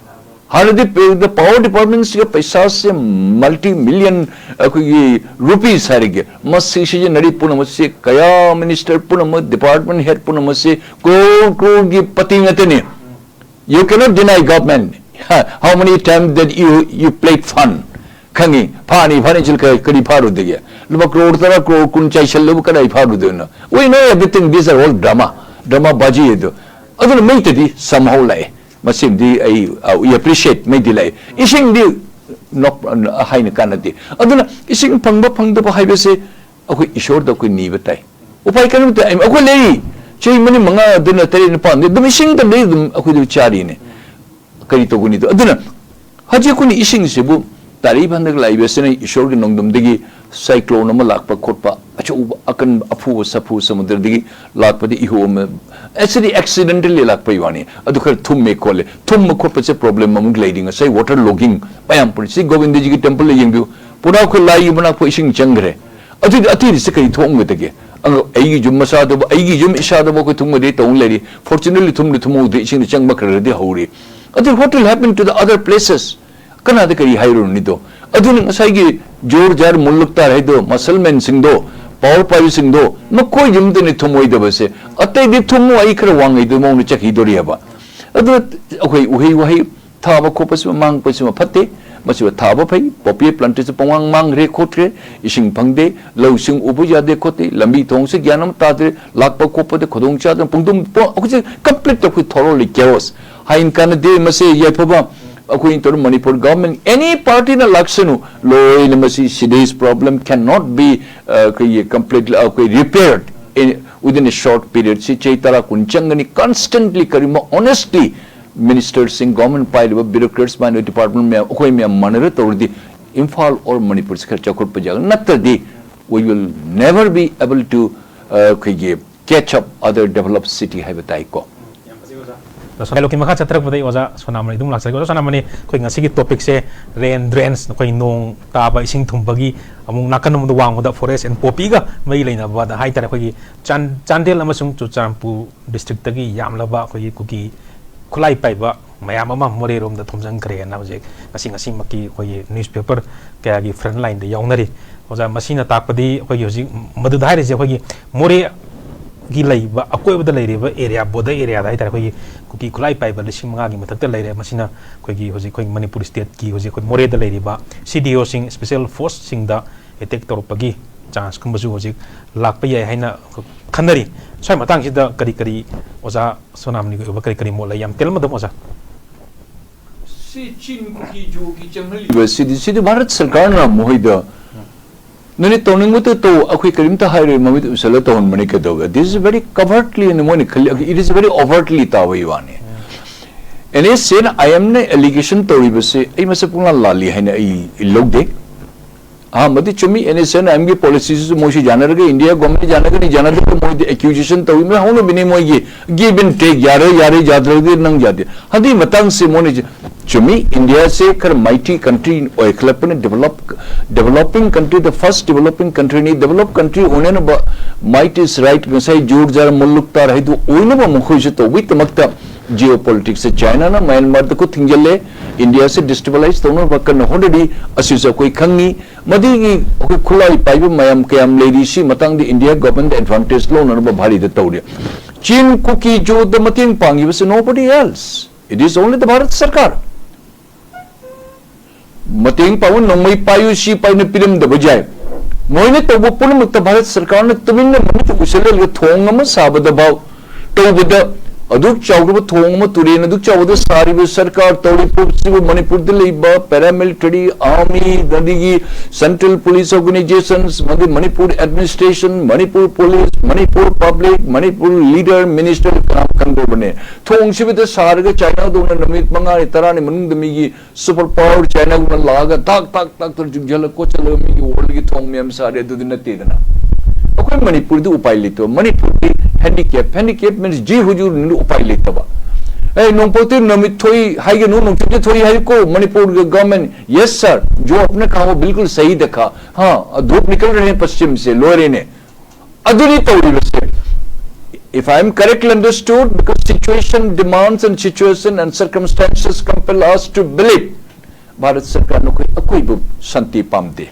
ꯍꯥꯟꯅꯗꯤ ꯄ-, the power department ꯁꯤꯒ ꯄꯩꯁꯥꯁꯦ multi million ꯑꯩꯈꯣꯏꯒꯤ rupees ꯍꯥꯏꯔꯒꯦ, ꯃꯁꯤ ꯁꯤꯖꯤꯟꯅꯔꯤ ꯄꯨꯝꯅꯃꯛꯁꯦ, ꯀꯌꯥ minister ꯄꯨꯝꯅꯃꯛ, department head ꯄꯨꯝꯅꯃꯛꯁꯦ crore crore ꯒꯤ ꯄꯇꯤ ꯉꯥꯛꯇꯅꯤ꯫ You cannot deny government. How many times that you, you played fun? ꯈꯪꯉꯤ, ꯐꯥꯅꯤ, ꯐꯥꯅꯤ ꯆꯤꯜ ꯀ-, ꯀꯔꯤ ꯐꯥꯔꯨꯗꯒꯦ? ꯂꯨꯄꯥ crore ꯇꯔꯥ, crore ꯀꯨꯟ ꯆꯥꯏꯁꯜꯂꯨꯕ ꯀꯗꯥꯏ ꯐꯥꯔꯨꯗꯣꯏꯅꯣ? We know everything, these are all drama, drama ꯕꯥꯖꯤ ꯑꯗꯨ꯫ ꯑꯗꯨꯅ ꯃꯩꯇꯗꯤ somehow ꯂꯥꯛꯑꯦ꯫ ꯃꯁꯤꯃꯗꯤ ꯑꯩ, uh, we appreciate, ꯃꯩꯗꯤ ꯂꯥꯛꯑꯦ꯫ ꯏꯁꯤꯡꯗꯤ ꯅꯣꯛ-, ꯍꯥꯏꯅ ꯀꯥꯟꯅꯗꯦ꯫ ꯑꯗꯨꯅ ꯏꯁꯤꯡ ꯐꯪꯕ ꯐꯪꯗꯕ ꯍꯥꯏꯕꯁꯦ ꯑꯩꯈꯣꯏ ꯏꯁꯣꯔꯗ ꯑꯩꯈꯣꯏ ꯅꯤꯕ ꯇꯥꯏ꯫ ꯎꯄꯥꯏ ꯀꯔꯤꯝꯇ, ꯑꯩꯈꯣꯏ ꯂꯩꯔꯤ꯫ ꯆꯍꯤ ꯃꯔꯤ ꯃꯉꯥ ꯑꯗꯨꯅ ꯇꯔꯦꯠ ꯅꯤꯄꯥꯟꯗꯤ ꯑꯗꯨꯝ ꯏꯁꯤꯡ ꯇꯝꯗꯩ ꯑꯗꯨꯝ ꯑꯩꯈꯣꯏꯗ ꯆꯥꯔꯤꯅꯦ꯫ ꯀꯔꯤ ꯇꯧꯒꯅꯤꯗꯣ? ꯑꯗꯨꯅ ꯍꯧꯖꯤꯛ ꯑꯩꯈꯣꯏꯅ ꯏꯁꯤꯡꯁꯤꯕꯨ ꯇꯥꯔꯤꯕ ꯍꯟꯗꯛ ꯂꯥꯛꯏꯕꯁꯤꯅ ꯏꯁꯣꯔꯒꯤ ꯅꯣꯡꯗꯝꯗꯒꯤ cyclone ꯑꯃ ꯂꯥꯛꯄ ꯈꯣꯠꯄ, ꯑꯆꯧꯕ ꯑꯀꯟꯕ ꯑꯐꯨꯕ ꯁꯥꯐꯨ ꯁꯃꯨꯗ꯭ꯔꯗꯒꯤ ꯂꯥꯛꯄꯗ ꯏꯍꯨ ꯑꯃ, actually accidentally ꯂꯥꯛꯄꯒꯤ ꯋꯥꯅꯤ꯫ ꯑꯗꯨ ꯈꯔ ꯊꯨꯝꯃꯦ ꯈꯣꯠꯂꯦ꯫ ꯊꯨꯝꯕ ꯈꯣꯠꯄꯁꯦ problem ꯑꯃꯨꯛ ꯂꯩꯔꯤ꯫ ꯉꯁꯥꯏ water logging ꯃꯌꯥꯝ ꯄꯨꯔꯤ꯫ ꯁꯤ ꯒꯣꯕꯤꯟꯗꯖꯤꯒꯤ temple ꯗ ꯌꯦꯡꯕꯤꯌꯨ꯫ ꯄꯨꯔꯥ ꯑꯩꯈꯣꯏ ꯂꯥꯏꯒꯤ ꯃꯅꯥꯛ ꯐꯥꯎ ꯏꯁꯤꯡ ꯆꯪꯈ꯭ꯔꯦ꯫ ꯑꯗꯨꯗꯤ ꯑꯇꯩꯗꯁꯦ ꯀꯔꯤ ꯊꯣꯛꯑꯝꯒꯗꯒꯦ? ꯑꯉ-, ꯑꯩꯒꯤ ꯌꯨꯝ ꯃꯆꯥꯗꯕꯨ, ꯑꯩꯒꯤ ꯌꯨꯝ ꯏꯁꯥꯗꯕꯨ ꯑꯩꯈꯣꯏ ꯊꯨꯝꯒꯗꯤ ꯇꯧ ꯂꯩꯔꯤ꯫ Fortunately ꯊꯨꯝꯗꯤ ꯊꯨꯝꯍꯧꯗꯦ, ꯏꯁꯤꯡꯗꯤ ꯆꯪꯕ ꯈꯔ ꯈꯔꯗꯤ ꯍꯧꯔꯤ꯫ ꯑꯗꯨ what will happen to the other places? ꯀꯅꯥꯗ ꯀꯔꯤ ꯍꯥꯏꯔꯨꯔꯅꯤꯗꯣ? ꯑꯗꯨꯅ ꯉꯁꯥꯏꯒꯤ ꯖꯣꯔ ꯖꯥꯔ ꯃꯨꯜꯂꯛ ꯇꯥꯔꯦ ꯍꯥꯏꯗꯣ, muscle man ꯁꯤꯡꯗꯣ, power ꯄꯥꯏꯕꯁꯤꯡꯗꯣ, ꯃꯈꯣꯏ ꯌꯨꯝꯗꯅꯤ ꯊꯨꯝꯃꯣꯏꯗꯕꯁꯦ꯫ ꯑꯇꯩꯗꯤ ꯊꯨꯝꯃꯣ, ꯑꯩ ꯈꯔ ꯋꯥꯡꯉꯩꯗꯣ ꯃꯑꯣꯡꯗ ꯆꯠꯈꯤꯗꯣꯔꯤ ꯍꯥꯏꯕ꯫ ꯑꯗꯨꯅ ꯑꯩꯈꯣꯏ ꯎꯍꯩ ꯋꯥꯍꯩ ꯊꯥꯕ ꯈꯣꯠꯄꯁꯤꯃ ꯃꯥꯡꯕꯁꯤꯃ ꯐꯠꯇꯦ꯫ ꯃꯁꯤꯃ ꯊꯥꯕ ꯐꯩ꯫ Poppy plantation ꯁꯤ ꯄꯪꯃꯥꯡ ꯃꯥꯡꯈ꯭ꯔꯦ ꯈꯣꯠꯈ꯭ꯔꯦ, ꯏꯁꯤꯡ ꯐꯪꯗꯦ, ꯂꯧꯁꯤꯡ ꯎꯕ ꯌꯥꯗꯦ ꯈꯣꯠꯇꯦ, ꯂꯝꯕꯤ ꯊꯣꯡꯁꯤ ꯒ꯭ꯌꯥꯟ ꯑꯃ ꯇꯥꯗ꯭ꯔꯦ, ꯂꯥꯛꯄ ꯈꯣꯠꯄꯗ ꯈꯨꯗꯣꯡ ꯆꯥꯗꯅ ꯄꯨꯡꯗꯨꯝ ꯄꯣ-, ꯑꯩꯈꯣꯏꯁꯦ complete ꯑꯩꯈꯣꯏ thoroughly chaos꯫ ꯍꯥꯏꯅ ꯀꯥꯟꯅꯗꯦ꯫ ꯃꯁꯤ ꯌꯥꯏꯐꯕ ꯑꯩꯈꯣꯏ ꯇꯧꯔ ꯃꯅꯤꯄꯨꯔ government, any party ꯅ ꯂꯥꯛꯁꯅꯨ, ꯂꯣꯏꯅ ꯃꯁꯤ city's problem cannot be, ꯑ, ꯑꯩꯈꯣꯏꯒꯤ completely, ꯑ, ꯑꯩꯈꯣꯏ repaired in, within a short period꯫ ꯁꯤ ꯆꯍꯤ ꯇꯔꯥ ꯀꯨꯟ ꯆꯪꯒꯅꯤ꯫ Constantly ꯀꯔꯤꯒꯨꯝꯕ honestly minister ꯁꯤꯡ, government ꯄꯥꯏꯔꯤꯕ bureaucrats, ꯃꯥꯏꯅ department ꯃꯌꯥꯝ, ꯑꯩꯈꯣꯏ ꯃꯌꯥꯝ ꯃꯥꯟꯅꯔ ꯇꯧꯔꯗꯤ ꯏꯝꯐꯥꯜ or ꯃꯅꯤꯄꯨꯔꯁꯤ ꯈꯔ ꯆꯥꯎꯈꯠꯄ ꯌꯥꯒꯅꯤ꯫ ꯅꯠꯇ꯭ꯔꯗꯤ we will never be able to, ꯑ, ꯑꯩꯈꯣꯏꯒꯤ catch up other developed city ꯍꯥꯏꯕ ꯇꯥꯏꯀꯣ꯫ ꯑꯗꯣ ꯁꯣꯅꯥꯃꯅꯤ ꯃꯈꯥ ꯆꯠꯊꯔꯛꯄꯗ ꯑꯩ ꯑꯣꯖꯥ ꯁꯣꯅꯥꯃꯅꯤ ꯑꯗꯨꯝ ꯂꯥꯛꯆꯒꯦ꯫ ꯑꯣꯖꯥ ꯁꯣꯅꯥꯃꯅꯤ, ꯑꯩꯈꯣꯏ ꯉꯁꯤꯒꯤ topic ꯁꯦ rain drains, ꯑꯩꯈꯣꯏ ꯅꯣꯡ ꯇꯥꯕ ꯏꯁꯤꯡ ꯊꯨꯝꯕꯒꯤ ꯑꯃꯨꯛ ꯅꯥꯀꯟ ꯑꯃꯗ ꯋꯥꯡꯃꯗ forest and poppy ꯒ ꯃꯔꯤ ꯂꯩꯅꯕꯗ ꯍꯥꯏꯇꯥꯔꯦ, ꯑꯩꯈꯣꯏꯒꯤ ꯆꯥꯟ-, ꯆꯥꯟꯗꯦꯜ ꯑꯃꯁꯨꯡ ꯆꯨꯔꯆꯥꯟꯄꯨꯔ district ꯇꯒꯤ ꯌꯥꯝꯂꯕ ꯑꯩꯈꯣꯏꯒꯤ ꯀꯨꯀꯤ ꯈꯨꯠꯂꯥꯏ ꯄꯥꯏꯕ ꯃꯌꯥꯝ ꯑꯃ ꯃꯣꯔꯦꯔꯣꯝꯗ ꯊꯣꯝꯖꯤꯟꯈ꯭ꯔꯦꯅ ꯍꯧꯖꯤꯛ ꯉꯁꯤ ꯉꯁꯤꯃꯛꯀꯤ ꯑꯩꯈꯣꯏꯒꯤ newspaper ꯀꯌꯥꯒꯤ front line ꯗ ꯌꯥꯎꯅꯔꯤ꯫ ꯑꯣꯖꯥ, ꯃꯁꯤꯅ ꯇꯥꯛꯄꯗꯤ ꯑꯩꯈꯣꯏꯒꯤ ꯍꯧꯖꯤꯛ ꯃꯗꯨꯗ ꯍꯥꯏꯔꯤꯁꯦ ꯑꯩꯈꯣꯏꯒꯤ ꯃꯣꯔꯦꯒꯤ ꯂꯩꯕ ꯑꯀꯣꯏꯕꯗ ꯂꯩꯔꯤꯕ area, border area ꯗ ꯍꯥꯏꯇꯥꯔꯦ, ꯑꯩꯈꯣꯏꯒꯤ ꯀꯨꯀꯤ ꯈꯨꯠꯂꯥꯏ ꯄꯥꯏꯕ ꯂꯤꯁꯤꯡ ꯃꯉꯥꯒꯤ ꯃꯊꯛꯇ ꯂꯩꯔꯦ꯫ ꯃꯁꯤꯅ ꯑꯩꯈꯣꯏꯒꯤ ꯍꯧꯖꯤꯛ ꯑꯩꯈꯣꯏꯒꯤ ꯃꯅꯤꯄꯨꯔ state ꯀꯤ ꯍꯧꯖꯤꯛ ꯑꯩꯈꯣꯏ ꯃꯣꯔꯦꯗ ꯂꯩꯔꯤꯕ C D O ꯁꯤꯡ, special force ꯁꯤꯡꯗ attack ꯇꯧꯔꯛꯄꯒꯤ chance ꯀꯨꯝꯕꯁꯨ ꯍꯧꯖꯤꯛ ꯂꯥꯛꯄ ꯌꯥꯏ ꯍꯥꯏꯅ ꯈꯟꯅꯔꯤ꯫ ꯁ꯭ꯋꯥꯏ ꯃꯇꯥꯡꯁꯤꯗ ꯀꯔꯤ ꯀꯔꯤ ꯑꯣꯖꯥ ꯁꯣꯅꯥꯃꯅꯤꯒꯤ ꯑꯣꯏꯕ ꯀꯔꯤ ꯀꯔꯤ ꯃꯣꯠ ꯂꯩ? ꯌꯥꯝ ꯇꯦꯜꯂꯞꯅ ꯑꯗꯨꯝ ꯑꯣꯖꯥ꯫ ꯁꯤ ꯆꯤꯟ ꯀꯨꯀꯤ ꯖꯣꯒꯤ ꯆꯪꯍꯜꯂꯤꯕ ꯁꯤꯗꯤ, ꯁꯤꯗꯤ ꯚꯥꯔꯠ ꯁꯔꯀꯥꯔꯅ ꯃꯈꯣꯏꯗ ꯅꯣꯏꯅ ꯇꯧꯅꯤꯡꯕꯗꯨ ꯇꯧ, ꯑꯩꯈꯣꯏ ꯀꯔꯤꯝꯇ ꯍꯥꯏꯔꯣꯏ, ꯃꯃꯤꯠ ꯎꯁꯜꯂ ꯇꯧꯍꯟꯕꯅꯤ ꯀꯩꯗꯧꯒꯦ? This is very covertly ꯅ ꯃꯣꯏꯅ ꯈꯜꯂꯤ, it is very overtly ꯇꯥꯕꯒꯤ ꯋꯥꯅꯤ꯫ N S A ꯅ I M ꯅ allegation ꯇꯧꯔꯤꯕꯁꯦ ꯑꯩ ꯃꯁꯤ ꯄꯨꯡꯂꯥꯜ ꯂꯥꯜꯂꯤ ꯍꯥꯏꯅ ꯑꯩ ꯂꯧꯗꯦ꯫ ꯑꯍꯥꯟꯕꯗꯤ ꯆꯨꯝꯃꯤ, N S A ꯅ I M ꯒꯤ policy ꯁꯤꯁꯨ ꯃꯣꯏꯁꯨ ꯌꯥꯅꯔꯒ, India government ꯌꯥꯅꯒꯅꯤ, ꯌꯥꯅꯗꯕ ꯃꯣꯏꯗꯤ accusation ꯇꯧꯏ, ꯃꯣꯏ ꯍꯧꯅꯕꯤꯅꯤ ꯃꯣꯏꯒꯤ give and take, ꯌꯥꯔꯦ, ꯌꯥꯔꯦ, ꯌꯥꯗ꯭ꯔꯒꯗꯤ ꯅꯪ ꯌꯥꯗꯦ꯫ ꯍꯟꯗꯛ ꯃꯇꯥꯡꯁꯤ ꯃꯣꯏꯅ ꯆꯨꯝꯃꯤ, India ꯁꯦ ꯈꯔ mighty country ꯑꯣꯏꯈꯠꯂꯛꯄꯅ, develop, developing country, the first developing country ꯅꯤ, developed country ꯑꯣꯏꯅꯅꯕ might is right, ꯉꯁꯥꯏ ꯖꯣꯔ ꯖꯥꯔ ꯃꯨꯜꯂꯨꯛ ꯇꯥꯔ ꯍꯥꯏꯗꯨ ꯑꯣꯏꯅꯕ ꯃꯈꯣꯏꯁꯨ ꯇꯧꯕꯒꯤꯗꯃꯛꯇ geopolitics ꯁꯦ China ꯅ Myanmar ꯗ ꯈꯨꯠ ꯊꯤꯡꯖꯤꯜꯂꯦ, India ꯁꯦ destabilize ꯇꯧꯅꯕ ꯀꯟꯅ ꯍꯣꯠꯅꯔꯤ, ꯑꯁꯤꯁꯨ ꯑꯩꯈꯣꯏ ꯈꯪꯉꯤ꯫ ꯃꯗꯨꯒꯤ ꯑꯩꯈꯣꯏ ꯈꯨꯠꯂꯥꯏ ꯄꯥꯏꯕ ꯃꯌꯥꯝ ꯀꯌꯥꯝ ꯂꯩꯔꯤ, ꯁꯤ ꯃꯇꯥꯡꯗ India government advantage ꯂꯧꯅꯅꯕ ꯚꯥꯔꯤꯗ ꯇꯧꯔꯤ꯫ ꯆꯤꯟ ꯀꯨꯀꯤ ꯖꯣꯗ ꯃꯇꯦꯡ ꯄꯥꯡꯉꯤꯕꯁꯤ nobody else, it is only the Bharat ꯁꯔꯀꯥꯔ꯫ ꯃꯇꯦꯡ ꯄꯥꯡꯕ ꯅꯣꯡꯃꯩ ꯄꯥꯏꯌꯨ, ꯁꯤ ꯄꯥꯏꯅ ꯄꯤꯔꯝꯗꯕ ꯌꯥꯏ꯫ ꯃꯣꯏꯅ ꯇꯧꯕ ꯄꯨꯝꯅꯃꯛꯇ ꯚꯥꯔꯠ ꯁꯔꯀꯥꯔꯅ ꯇꯨꯃꯤꯟꯅ ꯃꯃꯤꯠꯇ ꯎꯁꯤꯜꯂꯒ ꯊꯣꯡ ꯑꯃ ꯁꯥꯕꯗ ꯐꯥꯎ ꯇꯧꯕꯗ ꯑꯗꯨꯛ ꯆꯥꯎꯔꯕ ꯊꯣꯡ ꯑꯃ, ꯇꯨꯔꯦꯟ ꯑꯗꯨꯛ ꯆꯥꯎꯕꯗ ꯁꯥꯔꯤꯕ ꯁꯔꯀꯥꯔ ꯇꯧꯔꯤꯕꯁꯤꯕꯨ ꯃꯅꯤꯄꯨꯔꯗ ꯂꯩꯕ paramilitary, army, ꯑꯗꯒꯤ central police organizations, ꯃꯗꯤ Manipur administration, Manipur police, Manipur public, Manipur leader, minister ꯀꯅꯥꯝ ꯈꯪꯗ꯭ꯔꯕꯅꯦ꯫ ꯊꯣꯡꯁꯤꯕꯨꯗ ꯁꯥꯔꯒ ꯆꯥꯏꯅꯥꯗꯧꯅ ꯅꯨꯃꯤꯠ ꯃꯉꯥꯅꯤ ꯇꯔꯥꯅꯤ ꯃꯅꯨꯡꯗ ꯃꯤꯒꯤ super power ꯆꯥꯏꯅꯥꯒꯨꯝꯅ ꯂꯥꯛꯑꯒ ꯇꯥꯛ ꯇꯥꯛ ꯇꯥꯛ ꯇꯧꯔ ꯆꯨꯡꯁꯤꯜꯂ ꯈꯣꯠꯆꯜꯂꯒ ꯃꯤꯒꯤ worldꯒꯤ ꯊꯣꯡ ꯃꯌꯥꯝ ꯁꯥꯔꯦ, ꯑꯗꯨꯗꯤ ꯅꯠꯇꯦꯗꯅ꯫ ꯑꯩꯈꯣꯏ ꯃꯅꯤꯄꯨꯔꯗꯤ ꯎꯄꯥꯏ ꯂꯩꯇꯕ, ꯃꯅꯤꯄꯨꯔꯗꯤ handicap, handicap means ꯖꯤ ꯍꯨꯖꯨꯔꯅꯤꯗꯤ ꯎꯄꯥꯏ ꯂꯩꯇꯕ꯫ ꯑꯦ, ꯅꯣꯡꯄꯣꯛꯇꯤ ꯅꯨꯃꯤꯠ ꯊꯣꯛꯏ ꯍꯥꯏꯒꯅꯨ, ꯅꯣꯡꯆꯨꯞꯇꯤ ꯊꯣꯛꯏ ꯍꯥꯏꯀꯣ, ꯃꯅꯤꯄꯨꯔꯒꯤ government꯫ Yes sir, जो आपने कहा वो बिल्कुल सही देखा। हाँ, धूप निकल रहे हैं पश्चिम से, ꯂꯣꯏꯔꯦꯅꯦ꯫ ꯑꯗꯨꯅꯤ ꯇꯧꯔꯤꯕꯁꯦ꯫ If I am correctly understood, because situation demands and situation and circumstances compel us to believe, Bharat ꯁꯔꯀꯥꯔꯅ ꯑꯩꯈꯣꯏ ꯑꯀꯣꯏꯕ ꯁꯥꯟꯇꯤ ꯄꯥꯝꯗꯦ꯫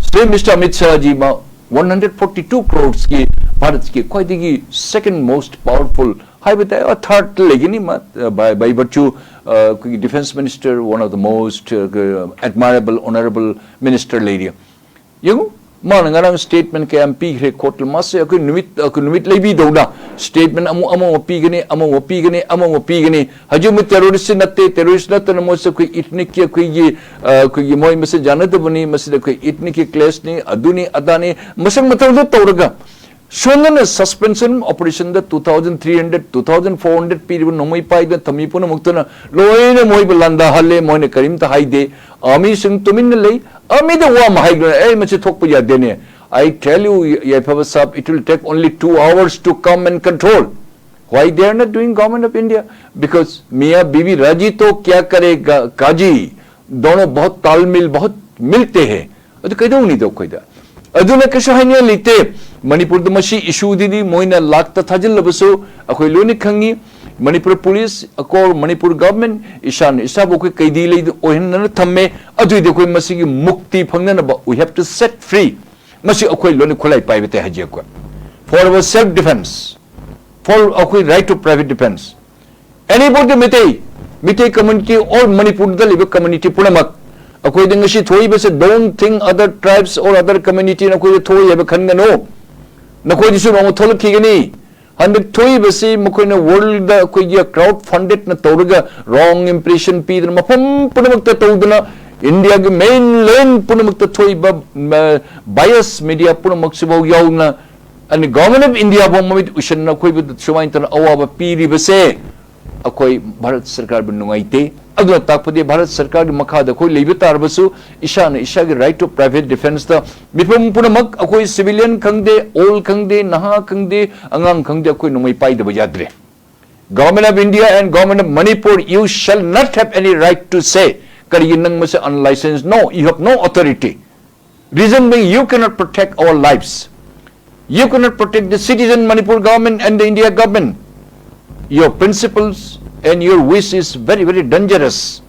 ꯁ꯭ꯔꯤ ꯃꯤꯁꯇꯔ ꯑꯃꯤꯠ ꯁꯥꯍꯖꯤ ꯃꯥ one hundred forty two crores ꯀꯤ ꯚꯥꯔꯠꯀꯤ ꯈ꯭ꯋꯥꯏꯗꯒꯤ second most powerful ꯍꯥꯏꯕ ꯇꯥꯏ, third ꯂꯩꯒꯅꯤ ꯃꯥ, by, by virtue, ꯑ, ꯑꯩꯈꯣꯏꯒꯤ defence minister, one of the most, ꯑ, admirable, honourable minister ꯂꯩꯔꯤ꯫ ꯌꯦꯡꯉꯨ, ꯃꯥꯅ ꯉꯔꯥꯡ statement ꯀꯌꯥꯝ ꯄꯤꯈ꯭ꯔꯦ ꯈꯣꯠꯂꯦ, ꯃꯥꯁꯦ ꯑꯩꯈꯣꯏ ꯅꯨꯃꯤꯠ, ꯑꯩꯈꯣꯏ ꯅꯨꯃꯤꯠ ꯂꯩꯕꯤꯗꯧꯅ statement ꯑꯃꯨꯛ, ꯑꯃꯃꯨꯛ ꯄꯤꯒꯅꯤ, ꯑꯃꯃꯨꯛ ꯄꯤꯒꯅꯤ, ꯑꯃꯃꯨꯛ ꯄꯤꯒꯅꯤ꯫ ꯍꯧꯖꯤꯛ ꯃꯣꯏ terrorist ꯅꯠꯇꯦ, terrorist ꯅꯠꯇꯅ ꯃꯣꯏꯁꯦ ꯑꯩꯈꯣꯏ ethnicꯀꯤ, ꯑꯩꯈꯣꯏꯒꯤ, ꯑ, ꯑꯩꯈꯣꯏꯒꯤ ꯃꯣꯏ ꯃꯁꯦ ꯌꯥꯅꯗꯕꯅꯤ, ꯃꯁꯤꯗ ꯑꯩꯈꯣꯏ ethnicꯀꯤ clashꯅꯤ, ꯑꯗꯨꯅꯤ ꯑꯗꯥꯅꯤ, ꯃꯁꯛ ꯃꯇꯧꯗ ꯇꯧꯔꯒ ꯁꯣꯝꯗꯅ suspension operationꯗ two thousand three hundred, two thousand four hundred ꯄꯤꯔꯤꯕ ꯅꯣꯡꯃꯩ ꯄꯥꯏꯗꯨꯅ ꯊꯝꯃꯤ ꯄꯨꯝꯅꯃꯛꯇꯨꯅ ꯂꯣꯏꯅ ꯃꯣꯏꯕꯨ ꯂꯥꯟꯗꯥꯍꯜꯂꯦ, ꯃꯣꯏꯅ ꯀꯔꯤꯝꯇ ꯍꯥꯏꯗꯦ꯫ Armyꯁꯤꯡ ꯇꯨꯃꯤꯟꯅ ꯂꯩ꯫ Armyꯗ ꯋꯥ ꯑꯃ ꯍꯥꯏꯗꯨꯅ, "ꯑꯦ, ꯃꯁꯤ ꯊꯣꯛꯄ ꯌꯥꯗꯦꯅꯦ꯫ I tell you, ꯌꯥꯏꯐꯕ ꯁꯥꯍꯕ, it will take only two hours to come and control." Why they are not doing, Government of India? Because मियाँ बीवी राजी तो क्या करेगा काजी, दोनों बहुत तालमेल बहुत मिलते हैं꯫ ꯑꯗꯨ ꯀꯩꯗꯧꯅꯤꯗꯣ ꯑꯩꯈꯣꯏꯗ? ꯑꯗꯨꯅ ꯀꯩꯁꯨ ꯍꯥꯏꯅꯤꯡꯉꯥꯏ ꯂꯩꯇꯦ꯫ ꯃꯅꯤꯄꯨꯔꯗ ꯃꯁꯤ issueꯗꯨꯗꯤ ꯃꯣꯏꯅ ꯂꯥꯛꯇ ꯊꯥꯖꯤꯜꯂꯕꯁꯨ ꯑꯩꯈꯣꯏ ꯂꯣꯏꯅ ꯈꯪꯉꯤ꯫ ꯃꯅꯤꯄꯨꯔ police, ꯑꯀꯣꯔ ꯃꯅꯤꯄꯨꯔ government, ꯏꯁꯥꯅ ꯏꯁꯥꯕꯨ ꯑꯩꯈꯣꯏ ꯀꯩꯗꯤ ꯂꯩꯗ ꯑꯣꯏꯍꯟꯗꯅ ꯊꯝꯃꯦ꯫ ꯑꯗꯨꯏꯗꯤ ꯑꯩꯈꯣꯏ ꯃꯁꯤꯒꯤ ꯃꯨꯛꯇꯤ ꯐꯪꯅꯅꯕ we have to set free꯫ ꯃꯁꯤ ꯑꯩꯈꯣꯏ ꯂꯣꯏꯅ ꯈꯨꯠꯂꯥꯏ ꯄꯥꯏꯕ ꯇꯥꯏ ꯍꯧꯖꯤꯛ ꯑꯩꯈꯣꯏ꯫ For our self defence, for ꯑꯩꯈꯣꯏ right to private defence꯫ Anybody Meitei, Meitei community or ꯃꯅꯤꯄꯨꯔꯗ ꯂꯩꯕ community ꯄꯨꯝꯅꯃꯛ ꯑꯩꯈꯣꯏꯗ ꯉꯁꯤ ꯊꯣꯛꯏꯕꯁꯦ, don't think other tribes or other community ꯅꯈꯣꯏꯗ ꯊꯣꯛꯏ ꯍꯥꯏꯕ ꯈꯟꯒꯅꯨ꯫ ꯅꯈꯣꯏꯗꯁꯨ ꯅꯣꯡꯃ ꯊꯣꯛꯂꯛꯈꯤꯒꯅꯤ꯫ ꯍꯟꯗꯛ ꯊꯣꯛꯏꯕꯁꯤ ꯃꯈꯣꯏꯅ world ꯑꯩꯈꯣꯏꯒꯤ crowd funded ꯅ ꯇꯧꯔꯒ wrong impression ꯄꯤꯗꯅ ꯃꯐꯝ ꯄꯨꯝꯅꯃꯛꯇ ꯇꯧꯗꯅ India ꯒꯤ mainland ꯄꯨꯝꯅꯃꯛꯇ ꯊꯣꯛꯏꯕ, ꯃ, bias media ꯄꯨꯝꯅꯃꯛꯁꯤꯐꯥꯎ ꯌꯥꯎꯅ ꯑꯅꯤ Government of India ꯐꯥꯎ ꯃꯃꯤꯠ ꯎꯏꯁꯟꯅ ꯑꯩꯈꯣꯏꯕꯨ ꯁꯨꯃꯥꯏꯅ ꯇꯧꯅ ꯑꯋꯥꯕ ꯄꯤꯔꯤꯕꯁꯦ ꯑꯩꯈꯣꯏ ꯚꯥꯔꯠ ꯁꯔꯀꯥꯔꯕꯨ ꯅꯨꯡꯉꯥꯏꯇꯦ꯫ ꯑꯗꯨꯅ ꯇꯥꯛꯄꯗꯤ ꯚꯥꯔꯠ ꯁꯔꯀꯥꯔꯒꯤ ꯃꯈꯥꯗ ꯑꯩꯈꯣꯏ ꯂꯩꯕ ꯇꯥꯔꯕꯁꯨ ꯏꯁꯥꯅ ꯏꯁꯥꯒꯤ right to private defence ꯇ ꯃꯤꯄꯨꯝ ꯄꯨꯝꯅꯃꯛ ꯑꯩꯈꯣꯏ civilian ꯈꯪꯗꯦ, old ꯈꯪꯗꯦ, ꯅꯍꯥ ꯈꯪꯗꯦ, ꯑꯉꯥꯡ ꯈꯪꯗꯦ, ꯑꯩꯈꯣꯏ ꯅꯣꯡꯃꯩ ꯄꯥꯏꯗꯕ ꯌꯥꯗ꯭ꯔꯦ꯫ Government of India and Government of Manipur, you shall not have any right to say ꯀꯔꯤꯒꯤ ꯅꯪ ꯃꯁꯤ unlicensed? No, you have no authority. Reason being, you cannot protect our lives. You cannot protect the citizen Manipur government and the India government. Your principles and your wish is very, very dangerous.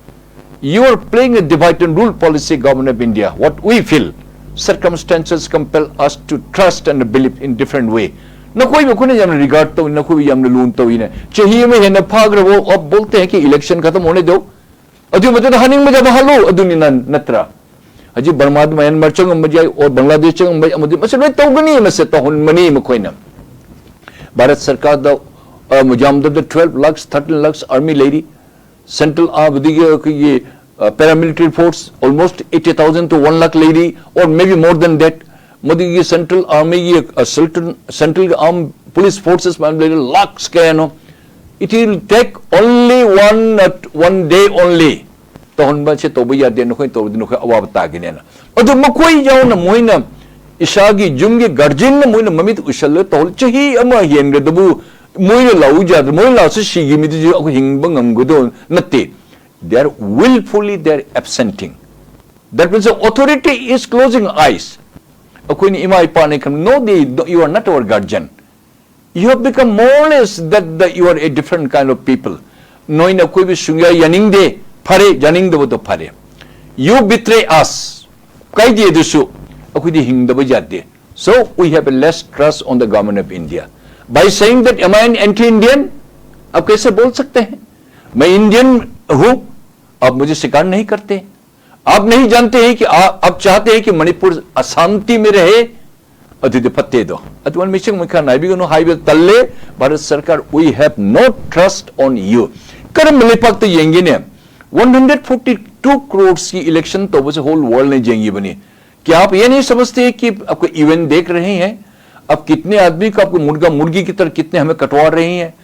You are playing a divide and rule policy, Government of India. What we feel, circumstances compel us to trust and believe in different way. ꯅꯈꯣꯏꯕꯨ ꯑꯩꯈꯣꯏꯅ ꯌꯥꯝꯅ regard ꯇꯧꯏ, ꯅꯈꯣꯏꯕꯨ ꯌꯥꯝꯅ ꯂꯨꯅ ꯇꯧꯏꯅꯦ꯫ ꯆꯍꯤ ꯑꯃ ꯍꯦꯟꯅ ꯐꯥꯈ꯭ꯔꯕꯣ? अब बोलते हैं कि election खत्म होने दो, ꯑꯗꯨꯒꯤ ꯃꯇꯨꯡꯗ ꯍꯥꯅꯤꯡꯕ ꯖꯥꯕ ꯍꯥꯠꯂꯨ, ꯑꯗꯨꯅꯤ ꯅ-, ꯅꯠꯇ꯭ꯔꯥ? ꯍꯧꯖꯤꯛ ꯕꯔꯃꯥꯗ ꯃꯌꯥꯟꯃꯥꯔ ꯆꯪꯉꯝꯕ ꯌꯥꯏ, or ꯕꯪꯒ꯭ꯂꯥꯗꯦꯁ ꯆꯪꯉꯝꯕ ꯌꯥꯏ, ꯑꯃꯗꯤ ꯃꯁꯤ ꯂꯣꯏ ꯇꯧꯒꯅꯤ, ꯃꯁꯤ ꯇꯧꯍꯟꯕꯅꯤ ꯃꯈꯣꯏꯅ꯫ ꯚꯥꯔꯠ ꯁꯔꯀꯥꯔꯗ, ꯑ, ꯃꯨꯖꯥꯝꯗꯕꯗ twelve lakhs, thirteen lakhs army ꯂꯩꯔꯤ꯫ Central ꯑꯥꯕꯗꯒꯤ ꯑꯩꯈꯣꯏꯒꯤ, ꯑ, paramilitary force almost eighty thousand to one lakh ꯂꯩꯔꯤ, or maybe more than that꯫ ꯃꯗꯨꯒꯤ central army ꯒꯤ, ꯑ, central, central armed police forces ꯃꯌꯥꯝ ꯂꯩꯔꯤ, lakhs ꯀꯌꯥꯅꯣ꯫ It will take only one, uh, one day only꯫ ꯇꯧꯍꯟꯕꯁꯦ ꯇꯧꯕ ꯌꯥꯗꯦ, ꯅꯈꯣꯏꯅ ꯇꯧꯔꯗꯤ ꯅꯈꯣꯏ ꯑꯋꯥꯕ ꯇꯥꯒꯅꯤꯅ꯫ ꯑꯗꯨ ꯃꯈꯣꯏ ꯌꯥꯎꯅ ꯃꯣꯏꯅ ꯏꯁꯥꯒꯤ ꯌꯨꯝꯒꯤ guardian ꯅ ꯃꯣꯏꯅ ꯃꯃꯤꯠ ꯎꯏꯁꯜꯂꯒ ꯇꯧꯍꯜꯂ ꯆꯍꯤ ꯑꯃ ꯍꯦꯟꯒ꯭ꯔꯗꯕꯨ ꯃꯣꯏꯅ ꯂꯥꯛꯎ ꯌꯥꯗ꯭ꯔꯦ, ꯃꯣꯏ ꯂꯥꯛꯑꯁꯨ ꯁꯤꯒꯤ ꯃꯤꯗꯨꯁꯨ ꯑꯩꯈꯣꯏ ꯍꯤꯡꯕ ꯉꯝꯒꯗꯧ ꯅꯠꯇꯦ꯫ They are willfully, they are absenting. That means the authority is closing eyes. ꯑꯩꯈꯣꯏꯅ ꯏꯃꯥ ꯏꯄꯥꯅꯤ ꯈꯟ, no, they, you are not our guardian. You have become more or less that, that you are a different kind of people. ꯅꯣꯏꯅ ꯑꯩꯈꯣꯏꯕꯨ ꯁꯨꯡꯌꯥ ꯌꯥꯅꯤꯡꯗꯦ, ꯐꯔꯦ, ꯌꯥꯅꯤꯡꯗꯕꯗꯣ ꯐꯔꯦ꯫ You betray us. ꯀꯥꯏꯗꯦ ꯑꯗꯨꯁꯨ, ꯑꯩꯈꯣꯏꯗꯤ ꯍꯤꯡꯗꯕ ꯌꯥꯗꯦ꯫ So we have a less trust on the Government of India. By saying that, am I an anti-Indian? आप कैसे बोल सकते हैं? मैं इंडियन हूँ, आप मुझे स्वीकार नहीं करते। आप नहीं जानते हैं कि आ, आप चाहते हैं कि मणिपुर अशांति में रहे? ꯑꯗꯨꯗꯤ ꯐꯠꯇꯦꯗꯣ꯫ ꯑꯗꯨ ꯃꯤꯆꯪ ꯃꯤꯈꯥ ꯅꯥꯏꯕꯤꯒꯅꯨ ꯍꯥꯏꯕ ꯇꯜꯂꯦ꯫ ꯚꯥꯔꯠ ꯁꯔꯀꯥꯔ, we have no trust on you꯫ ꯀꯔꯝꯕ ꯂꯩꯄꯥꯛꯇ ꯌꯦꯡꯒꯦꯅꯦ? One hundred forty two crores ꯀꯤ election ꯇꯧꯕꯁꯦ whole world ꯅ ꯌꯦꯡꯉꯤꯕꯅꯤ꯫ क्या आप ये नहीं समझते कि आपको यूएन देख रहे हैं? अब कितने आदमी को आपको मुर्गा मुर्गी की तरह कितने हमें कटवा रहे हैं?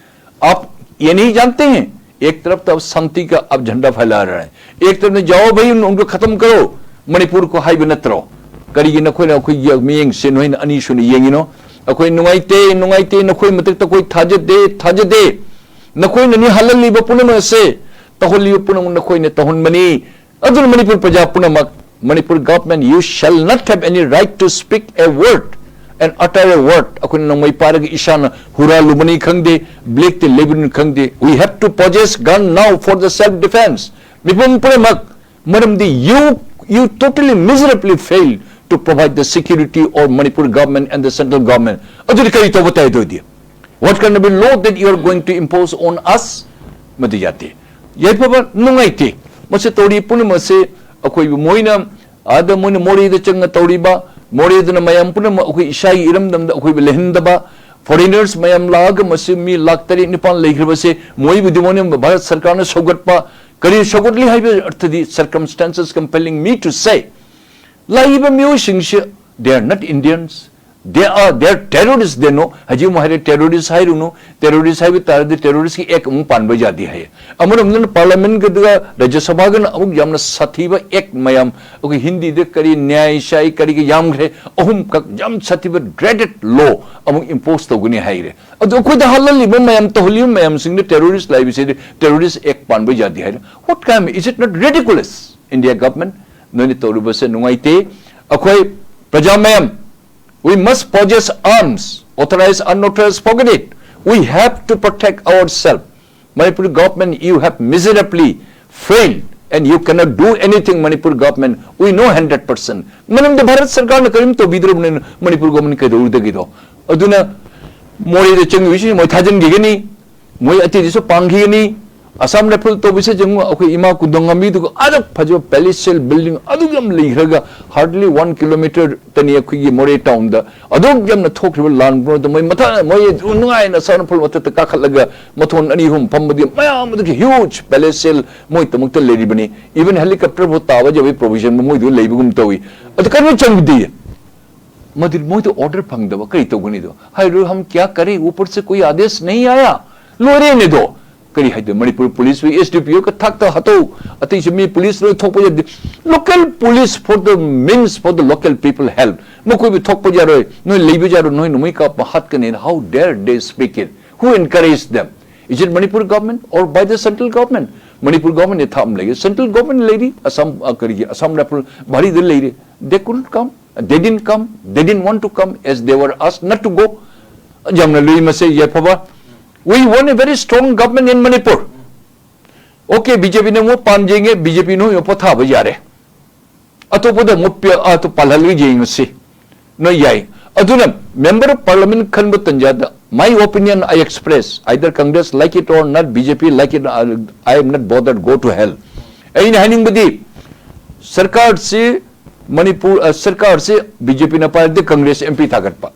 आप ये नहीं जानते हैं? एक तरफ तो आप शांति का आप झंडा फैला रहे हैं, एक तरफ ने जाओ भाई उन, उनको खत्म करो, ꯃꯅꯤꯄꯨꯔ ꯀꯣ ꯍꯥꯏꯕ ꯅꯠꯇ꯭ꯔꯣ? ꯀꯔꯤꯒꯤ ꯅꯈꯣꯏꯅ ꯑꯩꯈꯣꯏꯒꯤ ꯃꯤꯠꯌꯦꯡꯁꯦ ꯅꯣꯏꯅ ꯑꯅꯤꯁꯨꯅ ꯌꯦꯡꯉꯤꯅꯣ? ꯑꯩꯈꯣꯏ ꯅꯨꯡꯉꯥꯏꯇꯦ, ꯅꯨꯡꯉꯥꯏꯇꯦ, ꯅꯈꯣꯏ ꯃꯊꯛꯇ ꯑꯩꯈꯣꯏ ꯊꯥꯖꯗꯦ, ꯊꯥꯖꯗꯦ꯫ ꯅꯈꯣꯏꯅꯅꯤ ꯍꯥꯜꯍꯜꯂꯤꯕ ꯄꯨꯝꯅꯃꯛ ꯑꯁꯦ, ꯇꯧꯍꯜꯂꯤꯕ ꯄꯨꯝꯅꯃꯛ ꯅꯈꯣꯏꯅ ꯇꯧꯍꯟꯕꯅꯤ꯫ ꯑꯗꯨꯅ ꯃꯅꯤꯄꯨꯔ ꯄ꯭ꯔꯖꯥ ꯄꯨꯝꯅꯃꯛ, Manipur government, you shall not have any right to speak a word and utter a word꯫ ꯑꯩꯈꯣꯏꯅ ꯅꯣꯡꯃꯩ ꯄꯥꯏꯔꯒ ꯏꯁꯥꯅ ꯍꯨꯔꯥꯜꯂꯨꯕꯅꯤ ꯈꯪꯗꯦ, ꯕ꯭ꯂꯦꯛꯇ ꯂꯩꯕꯅꯤ ꯈꯪꯗꯦ, we have to possess gun now for the self defense꯫ ꯃꯤꯄꯨꯝ ꯄꯨꯝꯅꯃꯛ, ꯃꯔꯝꯗꯤ you, you totally miserably fail to provide the security or Manipur government and the central government꯫ ꯑꯗꯨꯗꯤ ꯀꯔꯤ ꯇꯧꯕ ꯇꯥꯏ ꯑꯗꯨꯗꯤ? What kind of a law that you are going to impose on us? ꯃꯗꯨ ꯌꯥꯗꯦ꯫ ꯌꯥꯏꯐꯕ ꯅꯨꯡꯉꯥꯏꯇꯦ꯫ ꯃꯁꯤ ꯇꯧꯔꯤ ꯄꯨꯝꯅꯃꯛꯁꯦ ꯑꯩꯈꯣꯏꯕꯨ ꯃꯣꯏꯅ ꯑꯥꯗ ꯃꯣꯏꯅ ꯃꯣꯔꯦꯗ ꯆꯪꯉ ꯇꯧꯔꯤꯕ, ꯃꯣꯔꯦꯗꯅ ꯃꯌꯥꯝ ꯄꯨꯝꯅꯃꯛ ꯑꯩꯈꯣꯏ ꯏꯁꯥꯒꯤ ꯏꯔꯝꯗꯝꯗ ꯑꯩꯈꯣꯏꯕꯨ ꯂꯩꯍꯟꯗꯕ, foreigners ꯃꯌꯥꯝ ꯂꯥꯛꯑꯒ ꯃꯁꯤ ꯃꯤ ꯂꯥꯈ ꯇꯔꯦꯠ ꯅꯤꯄꯥꯟ ꯂꯩꯈ꯭ꯔꯕꯁꯦ ꯃꯣꯏꯕꯨꯗꯤ ꯃꯣꯏꯅ ꯚꯥꯔꯠ ꯁꯔꯀꯥꯔꯅ ꯁꯧꯒꯠꯄ, ꯀꯔꯤ ꯁꯧꯒꯠꯂꯤ ꯍꯥꯏꯕ ꯑꯔꯊꯗꯤ circumstances compelling me to say, ꯂꯥꯛꯏꯕ ꯃꯤꯑꯣꯏꯁꯤꯡꯁꯤ, they are not Indians, they are, they are terrorists, they know꯫ ꯍꯧꯖꯤꯛ ꯑꯃꯨꯛ ꯍꯥꯏꯔꯦ terrorist ꯍꯥꯏꯔꯨꯅꯨ, terrorist ꯍꯥꯏꯕ ꯇꯥꯔꯗꯤ terrorist ꯀꯤ act ꯑꯃꯨꯛ ꯄꯥꯟꯕ ꯌꯥꯗꯦ ꯍꯥꯏꯌꯦ꯫ ꯑꯃꯔꯣꯝꯗꯅ parliament ꯀꯗꯨꯒ ꯔꯥꯖ꯭ꯌ ꯁꯚꯥꯒꯅ ꯑꯃꯨꯛ ꯌꯥꯝꯅ ꯁꯥꯊꯤꯕ act ꯃꯌꯥꯝ, ꯑꯩꯈꯣꯏ ꯍꯤꯟꯗꯤꯗ ꯀꯔꯤ ꯅ꯭ꯌꯥꯌ ꯁꯥꯍꯤ ꯀꯔꯤꯒ ꯌꯥꯝꯈ꯭ꯔꯦ, ꯑꯍꯨꯝꯈꯛ ꯌꯥꯝ ꯁꯥꯊꯤꯕ dreaded law ꯑꯃꯨꯛ impose ꯇꯧꯒꯅꯤ ꯍꯥꯏꯔꯦ꯫ ꯑꯗꯨ ꯑꯩꯈꯣꯏꯗ ꯍꯥꯜꯍꯜꯂꯤꯕ ꯃꯌꯥꯝ, ꯇꯧꯍꯜꯂꯤꯕ ꯃꯌꯥꯝꯁꯤꯡꯗꯨ terrorist ꯂꯩꯕꯁꯤꯗꯤ terrorist act ꯄꯥꯟꯕ ꯌꯥꯗꯦ ꯍꯥꯏꯔꯦ꯫ What kind, is it not ridiculous? India government, ꯅꯣꯏꯅ ꯇꯧꯔꯤꯕꯁꯦ ꯅꯨꯡꯉꯥꯏꯇꯦ꯫ ꯑꯩꯈꯣꯏ ꯄ꯭ꯔꯖꯥ ꯃꯌꯥꯝ, we must possess arms, authorized, unauthorized, forget it. We have to protect ourselves. Manipur government, you have miserably failed and you cannot do anything, Manipur government. We know hundred percent꯫ ꯃꯔꯝꯗꯤ ꯚꯥꯔꯠ ꯁꯔꯀꯥꯔꯅ ꯀꯔꯤꯝ ꯇꯧꯕꯤꯗ꯭ꯔꯕꯅꯤꯅ Manipur government ꯀꯩꯗꯧꯔꯨꯗꯒꯦꯗꯣ? ꯑꯗꯨꯅ ꯃꯣꯔꯦꯗ ꯆꯪꯉꯤꯕꯁꯤꯡ ꯃꯣꯏ ꯊꯥꯖꯤꯟꯈꯤꯒꯅꯤ, ꯃꯣꯏ ꯑꯇꯩꯗꯁꯨ ꯄꯥꯡꯈꯤꯒꯅꯤ꯫ Assam rifle ꯇꯧꯕꯁꯦ ꯌꯦꯡꯉꯨ, ꯑꯩꯈꯣꯏ ꯏꯃꯥ ꯀꯨꯟꯗꯣꯡꯉꯝꯕꯤꯗꯨꯒ ꯑꯗꯨꯛ ꯐꯖꯕ palatial building ꯑꯗꯨꯛ ꯌꯥꯝ ꯂꯩꯈ꯭ꯔꯒ, hardly one kilometre ꯇꯅꯤ ꯑꯩꯈꯣꯏꯒꯤ ꯃꯣꯔꯦ townꯗ ꯑꯗꯨꯛ ꯌꯥꯝꯅ ꯊꯣꯛꯈ꯭ꯔꯤꯕ ꯂꯥꯟ ꯃꯔꯛꯇ ꯃꯣꯏ ꯃꯊ-, ꯃꯣꯏ ꯅꯨꯡꯉꯥꯏꯅ ꯑꯁꯥꯝ ꯔꯥꯏꯐꯜ ꯃꯊꯛꯇ ꯀꯥꯈꯠꯂꯒ ꯃꯊꯣꯟ ꯑꯅꯤ ꯑꯍꯨꯝ ꯐꯝꯕꯗꯤ ꯃꯌꯥꯝ ꯑꯗꯨꯒꯤ huge palatial ꯃꯣꯏꯗꯃꯛꯇ ꯂꯩꯔꯤꯕꯅꯤ꯫ Even helicopter ꯐꯥꯎ ꯇꯥꯕ ꯌꯥꯕꯒꯤ provision ꯃꯣꯏꯗꯨ ꯂꯩꯕꯒꯨꯝ ꯇꯧꯏ꯫ ꯑꯗꯨ ꯀꯔꯤꯒꯨꯝꯕ ꯆꯪꯕꯗꯤ ꯃꯗꯨ ꯃꯣꯏꯗ order ꯐꯪꯗꯕ ꯀꯔꯤ ꯇꯧꯒꯅꯤꯗꯣ? ꯍꯥꯏꯔꯣ, "हम क्या करें, ऊपर से कोई आदेश नहीं आया?" ꯂꯣꯏꯔꯦꯅꯦꯗꯣ꯫ ꯀꯔꯤ ꯍꯥꯏꯗꯣꯏ? ꯃꯅꯤꯄꯨꯔ police ꯍꯣꯏ, S D P O ꯀ ꯊꯥꯛꯇ ꯍꯥꯠꯇꯧ꯫ ꯑꯇꯩꯁꯨ ꯃꯤ police ꯂꯣꯏ ꯊꯣꯛꯄ ꯌꯥꯗꯦ꯫ Local police for the means for the local people help꯫ ꯃꯈꯣꯏꯕꯨ ꯊꯣꯛꯄ ꯌꯥꯔꯣꯏ, ꯅꯣꯏ ꯂꯩꯕ ꯌꯥꯔꯣꯏ, ꯅꯣꯏ ꯅꯣꯡꯃꯩ ꯀꯥꯞꯄ ꯍꯥꯠꯀꯅꯤ꯫ How dare they speak it? Who encouraged them? Is it Manipur government or by the central government? Manipur government ꯅ ꯊꯥꯛ ꯑꯃ ꯂꯩꯒꯦ, central government ꯂꯩꯔꯤ, ꯑꯁꯥꯝ, ꯑ, ꯀꯔꯤꯒꯤ ꯑꯁꯥꯝ ꯔꯥꯏꯐꯜ ꯚꯥꯔꯤꯗ ꯂꯩꯔꯤ꯫ They couldn't come. They didn't come. They didn't want to come as they were asked not to go. ꯌꯥꯝꯅ ꯂꯨꯏ ꯃꯁꯦ ꯌꯥꯏꯐꯕ꯫ We want a very strong government in Manipur. Okay, B J P ꯅ ꯑꯃꯨꯛ ꯄꯥꯝ ꯌꯦꯡꯉꯦ, B J P ꯅ ꯑꯃꯨꯛ ꯄꯣꯊꯥꯕ ꯌꯥꯔꯦ꯫ ꯑꯇꯣꯞꯄꯗ ꯑꯃꯨꯛ ꯄꯤ-, ꯑꯇꯣꯞ ꯄꯥꯜꯍꯜꯂꯒ ꯌꯦꯡꯉꯁꯤ꯫ ꯅꯣꯏ ꯌꯥꯏ꯫ ꯑꯗꯨꯅ member of parliament ꯈꯟꯕ ꯇꯟꯖꯥꯗ, my opinion I express, either Congress like it or not, B J P like it, I, I am not bothered, go to hell. ꯑꯩꯅ ꯍꯥꯏꯅꯤꯡꯕꯗꯤ, ꯁꯔꯀꯥꯔꯁꯤ ꯃꯅꯤꯄꯨꯔ, ꯑ, ꯁꯔꯀꯥꯔꯁꯤ B J P ꯅ ꯄꯥꯏꯔꯗꯤ Congress M P ꯊꯥꯒꯠꯄ,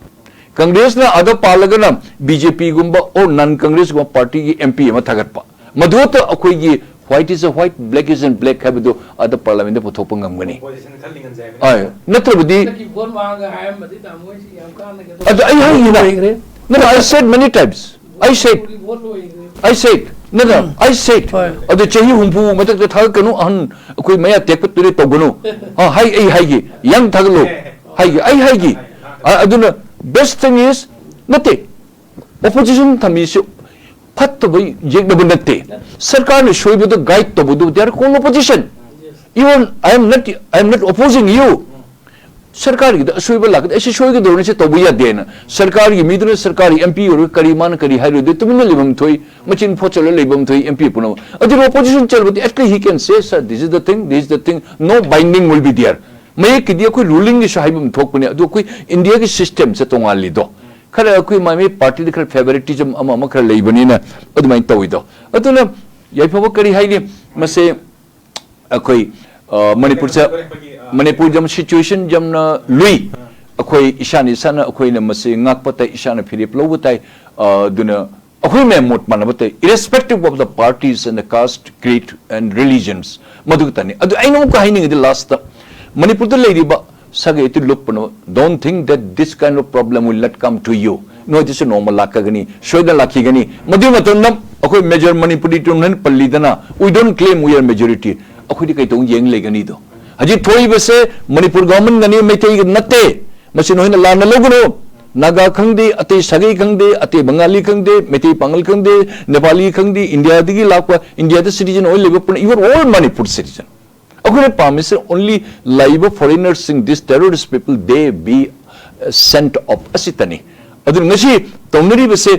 Congress ꯅ ꯑꯗ ꯄꯥꯜꯂꯒꯅ B J P ꯒꯨꯝꯕ or non Congress ꯒꯨꯝꯕ party ꯒꯤ M P ꯑꯃ ꯊꯥꯒꯠꯄ, ꯃꯗꯨꯇ ꯑꯩꯈꯣꯏꯒꯤ white is a white, black is a black ꯍꯥꯏꯕꯗꯨ ꯑꯗ parliament ꯇ ꯄꯨꯊꯣꯛꯄ ꯉꯝꯒꯅꯤ꯫ Opposition ꯈꯜꯂꯤ ꯉꯝꯖꯩ ꯍꯥꯏꯕ ꯑꯥ, ꯅꯠꯇ꯭ꯔꯕꯗꯤ ꯍꯟꯗꯛꯀꯤ ꯚꯣꯠ ꯃꯥꯡꯒ ꯍꯥꯏꯔꯝꯕꯗꯤ ꯇꯥꯃꯣ ꯍꯣꯏꯁꯤ ꯌꯥꯝ ꯀꯥꯟꯅꯒꯗꯕ ꯑꯗ ꯑꯩ ꯍꯥꯏꯅꯤꯅ, ꯂꯣꯏꯈ꯭ꯔꯦ꯫ No, no, I said many times. I said, vote ꯂꯣꯏꯈ꯭ꯔꯦ꯫ I said, no, no, I said. ꯍꯣꯏ꯫ ꯑꯗꯨ ꯆꯍꯤ ꯍꯨꯝꯐꯨ ꯃꯊꯛꯇ ꯊꯥꯒꯠꯀꯅꯨ, ꯑꯍꯟ ꯑꯩꯈꯣꯏ ꯃꯌꯥ ꯇꯦꯛꯄ ꯇꯨꯔꯦ ꯇꯧꯒꯅꯨ꯫ ꯑ, ꯍꯥꯏ, ꯑꯩ ꯍꯥꯏꯒꯦ, ꯌꯥꯝ ꯊꯥꯒꯠꯂꯨ꯫ ꯍꯥꯏꯒꯦ, ꯑꯩ ꯍꯥꯏꯒꯦ꯫ ꯑ, ꯑꯗꯨꯅ best thing is, ꯅꯠꯇꯦ, opposition ꯊꯝꯃꯤꯁꯤ ꯐꯠꯇꯕ ꯌꯦꯛꯅꯕ ꯅꯠꯇꯦ꯫ ꯁꯔꯀꯥꯔꯅ ꯁꯣꯏꯕꯗ guide ꯇꯧꯕꯗꯨ, they are called opposition. Even I am not, I am not opposing you. ꯁꯔꯀꯥꯔꯒꯤꯗ ꯑꯁꯣꯏꯕ ꯂꯥꯛꯀꯗꯤ, ꯑꯩꯁꯤ ꯁꯣꯏꯒꯗꯧꯔꯅꯤ, ꯁꯤ ꯇꯧꯕ ꯌꯥꯗꯦꯅ꯫ ꯁꯔꯀꯥꯔꯒꯤ ꯃꯤꯗꯨꯅ ꯁꯔꯀꯥꯔꯒꯤ M P ꯑꯣꯏꯔꯒ ꯀꯔꯤ ꯃꯥꯅ ꯀꯔꯤ ꯍꯥꯏꯔꯨꯗꯦ, ꯇꯨꯃꯤꯟꯅ ꯂꯩꯐꯝ ꯊꯣꯛꯏ, ꯃꯆꯤꯟ ꯐꯣꯠꯆꯜꯂ ꯂꯩꯐꯝ ꯊꯣꯛꯏ M P ꯄꯨꯝꯅꯃꯛ꯫ ꯑꯗꯨꯅ opposition ꯆꯠꯂꯕꯗꯤ at least he can say, "Sir, this is the thing, this is the thing, no binding will be there." ꯃꯌꯦꯛꯀꯤꯗꯤ ꯑꯩꯈꯣꯏ rulingꯒꯤꯁꯨ ꯍꯥꯏꯕ ꯑꯃ ꯊꯣꯛꯄꯅꯦ, ꯑꯗꯨ ꯑꯩꯈꯣꯏ Indiaꯒꯤ systemꯁꯦ ꯇꯣꯉꯥꯜꯂꯤꯗꯣ꯫ ꯈꯔ ꯑꯩꯈꯣꯏ ꯃꯥꯏ ꯃꯥꯏ partyꯗ ꯈꯔ favoritism ꯑꯃ ꯑꯃ ꯈꯔ ꯂꯩꯕꯅꯤꯅ ꯑꯗꯨꯃꯥꯏꯅ ꯇꯧꯋꯤꯗꯣ꯫ ꯑꯗꯨꯅ ꯌꯥꯏꯐꯕ ꯀꯔꯤ ꯍꯥꯏꯅꯤ? ꯃꯁꯤ ꯑꯩꯈꯣꯏ, ꯑ, ꯃꯅꯤꯄꯨꯔꯁꯦ, ꯃꯅꯤꯄꯨꯔ ꯌꯥꯝ situation ꯌꯥꯝꯅ ꯂꯨꯏ꯫ ꯑꯩꯈꯣꯏ ꯏꯁꯥꯅ ꯏꯁꯥꯅ ꯑꯩꯈꯣꯏꯅ ꯃꯁꯤ ꯉꯥꯛꯄ ꯇꯥꯏ, ꯏꯁꯥꯅ ꯐꯤꯔꯦꯞ ꯂꯧꯕ ꯇꯥꯏ꯫ ꯑ, ꯑꯗꯨꯅ ꯑꯩꯈꯣꯏ ꯃꯌꯥꯝ ꯃꯣꯠ ꯃꯥꯟꯅꯕ ꯇꯥꯏ, irrespective of the parties and the caste, creed and religions꯫ ꯃꯗꯨ ꯈꯛꯇꯅꯤ꯫ ꯑꯗꯨ ꯑꯩꯅ ꯑꯃꯨꯛꯀ ꯍꯥꯏꯅꯤꯡꯉꯤꯗꯤ last, ꯃꯅꯤꯄꯨꯔꯗ ꯂꯩꯔꯤꯕ ꯁꯥꯒꯩ ꯑꯗꯨ ꯂꯨꯞꯄꯅꯨ, don't think that this kind of problem will not come to you꯫ ꯅꯣꯏꯗꯁꯨ ꯅꯣꯡꯃ ꯂꯥꯛꯀꯒꯅꯤ, ꯁꯣꯏꯗꯅ ꯂꯥꯛꯈꯤꯒꯅꯤ꯫ ꯃꯗꯨꯒꯤ ꯃꯇꯝꯗ ꯑꯩꯈꯣꯏ major Manipuri ꯇꯨ ꯅꯣꯏꯅ ꯄꯜꯂꯤꯗꯅ, we don't claim we are majority꯫ ꯑꯩꯈꯣꯏꯗꯤ ꯀꯩꯗꯧ ꯌꯦꯡ ꯂꯩꯒꯅꯤꯗꯣ? ꯍꯧꯖꯤꯛ ꯊꯣꯛꯏꯕꯁꯦ ꯃꯅꯤꯄꯨꯔ government ꯅꯅꯤ, ꯃꯩꯇꯩꯒꯤ ꯅꯠꯇꯦ꯫ ꯃꯁꯤ ꯅꯣꯏꯅ ꯂꯥꯟꯅ ꯂꯧꯒꯅꯨ꯫ ꯅꯥꯒꯥ ꯈꯪꯗꯦ, ꯑꯇꯩ ꯁꯥꯒꯩ ꯈꯪꯗꯦ, ꯑꯇꯩ ꯕꯪꯒꯥꯂꯤ ꯈꯪꯗꯦ, ꯃꯩꯇꯩ ꯄꯥꯉꯜ ꯈꯪꯗꯦ, ꯅꯦꯄꯥꯂꯤ ꯈꯪꯗꯦ, ꯏꯟꯗꯤꯌꯥꯗꯒꯤ ꯂꯥꯛꯄ, ꯏꯟꯗꯤꯌꯥꯗ citizen ꯑꯣꯏ ꯂꯩꯕ ꯄꯨꯟꯅ, you are all Manipur citizen꯫ ꯑꯩꯈꯣꯏꯅ ꯄꯥꯝꯃꯤꯁꯦ only ꯂꯥꯛꯏꯕ foreigners ꯁꯤꯡ, this terrorist people, they be, uh, sent off ꯑꯁꯤꯇꯅꯤ꯫ ꯑꯗꯨꯅ ꯉꯁꯤ ꯇꯧꯅꯔꯤꯕꯁꯦ,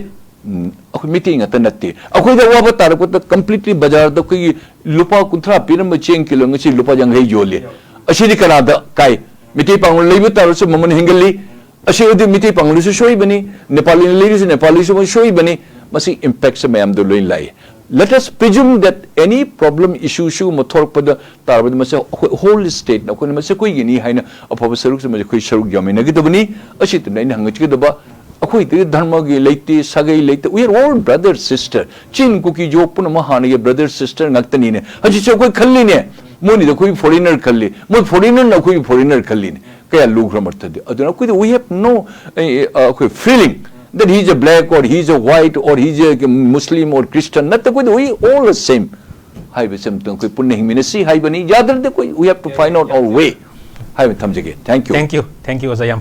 ꯎꯝ, ꯑꯩꯈꯣꯏ ꯃꯩꯇꯩ ꯉꯥꯛꯇ ꯅꯠꯇꯦ꯫ ꯑꯩꯈꯣꯏꯗ ꯑꯋꯥꯕ ꯇꯥꯔꯛꯄꯗ completely ꯕꯖꯥꯔꯗ ꯑꯩꯈꯣꯏꯒꯤ ꯂꯨꯄꯥ ꯀꯨꯟꯊ꯭ꯔꯥ ꯄꯤꯔꯝꯕ ꯆꯦꯡ ꯀꯤꯂꯣ ꯉꯁꯤ ꯂꯨꯄꯥ ꯌꯥꯡꯈꯩ ꯌꯣꯜꯂꯤ꯫ ꯑꯁꯤꯗꯤ ꯀꯅꯥꯗ ꯀꯥꯏ? ꯃꯩꯇꯩ ꯄꯥꯉꯜ ꯂꯩꯕ ꯇꯥꯔꯁꯨ ꯃꯃꯜ ꯍꯦꯟꯒꯠꯂꯤ꯫ ꯑꯁꯤ ꯑꯣꯏꯗꯤ ꯃꯩꯇꯩ ꯄꯥꯉꯜꯗꯁꯨ ꯁꯣꯏꯕꯅꯤ, ꯅꯦꯄꯥꯂꯤꯅ ꯂꯩꯔꯤꯁꯨ ꯅꯦꯄꯥꯂꯤꯁꯨ ꯃꯣꯏ ꯁꯣꯏꯕꯅꯤ꯫ ꯃꯁꯤ impact ꯁꯦ ꯃꯌꯥꯝꯗ ꯂꯣꯏ ꯂꯥꯛꯏ꯫ Let us presume that any problem, issue ꯁꯤꯒꯨꯝꯕ ꯊꯣꯛꯂꯛꯄꯗ ꯇꯥꯔꯕꯗꯤ ꯃꯁꯤ ꯑꯩꯈꯣꯏ whole state ꯅ ꯑꯩꯈꯣꯏꯅ ꯃꯁꯤ ꯑꯩꯈꯣꯏꯒꯤꯅꯤ ꯍꯥꯏꯅ ꯑꯐꯕ ꯁꯔꯨꯛꯁꯦ ꯃꯁꯤ ꯑꯩꯈꯣꯏ ꯁꯔꯨꯛ ꯌꯥꯃꯤꯟꯅꯒꯗꯕꯅꯤ꯫ ꯑꯁꯤꯗꯨꯅ ꯑꯩꯅ ꯍꯪꯖꯒꯗꯕ, ꯑꯩꯈꯣꯏꯗꯤ ꯙꯔꯃꯒꯤ ꯂꯩꯇꯦ, ꯁꯥꯒꯩ ꯂꯩꯇꯦ, we are all brother sister꯫ ꯆꯤꯟ ꯀꯨꯀꯤ ꯖꯣ ꯄꯨꯝꯅꯃꯛ ꯍꯥꯟꯅꯒꯤ brother sister ꯉꯥꯛꯇꯅꯤꯅꯦ꯫ ꯍꯧꯖꯤꯛꯁꯦ ꯑꯩꯈꯣꯏ ꯈꯜꯂꯤꯅꯦ, ꯃꯣꯏꯅꯗꯤ ꯑꯩꯈꯣꯏ foreigner ꯈꯜꯂꯤ, ꯃꯣꯏ foreigner ꯅ ꯑꯩꯈꯣꯏ foreigner ꯈꯜꯂꯤꯅꯦ꯫ ꯀꯌꯥ ꯂꯨꯈ꯭ꯔ ꯃꯔꯛꯇꯗꯤ꯫ ꯑꯗꯨꯅ ꯑꯩꯈꯣꯏꯗꯤ we have no, ꯑꯦ, ꯑꯦ, ꯑꯩꯈꯣꯏ feeling that he is a black or he is a white or he is a Muslim or Christian ꯅꯠꯇꯦ꯫ ꯑꯩꯈꯣꯏꯗꯤ we all the same ꯍꯥꯏꯕꯁꯤ ꯑꯝꯇꯪ ꯑꯩꯈꯣꯏ ꯄꯨꯟꯅ ꯍꯤꯡꯃꯤꯟꯅꯁꯤ ꯍꯥꯏꯕꯅꯤ꯫ ꯌꯥꯗ꯭ꯔꯗꯤ ꯑꯩꯈꯣꯏ we have to find out our way ꯍꯥꯏꯕ ꯊꯝꯖꯒꯦ꯫ Thank you꯫ Thank you, thank you, ꯑꯣꯖꯥ, ꯌꯥꯝ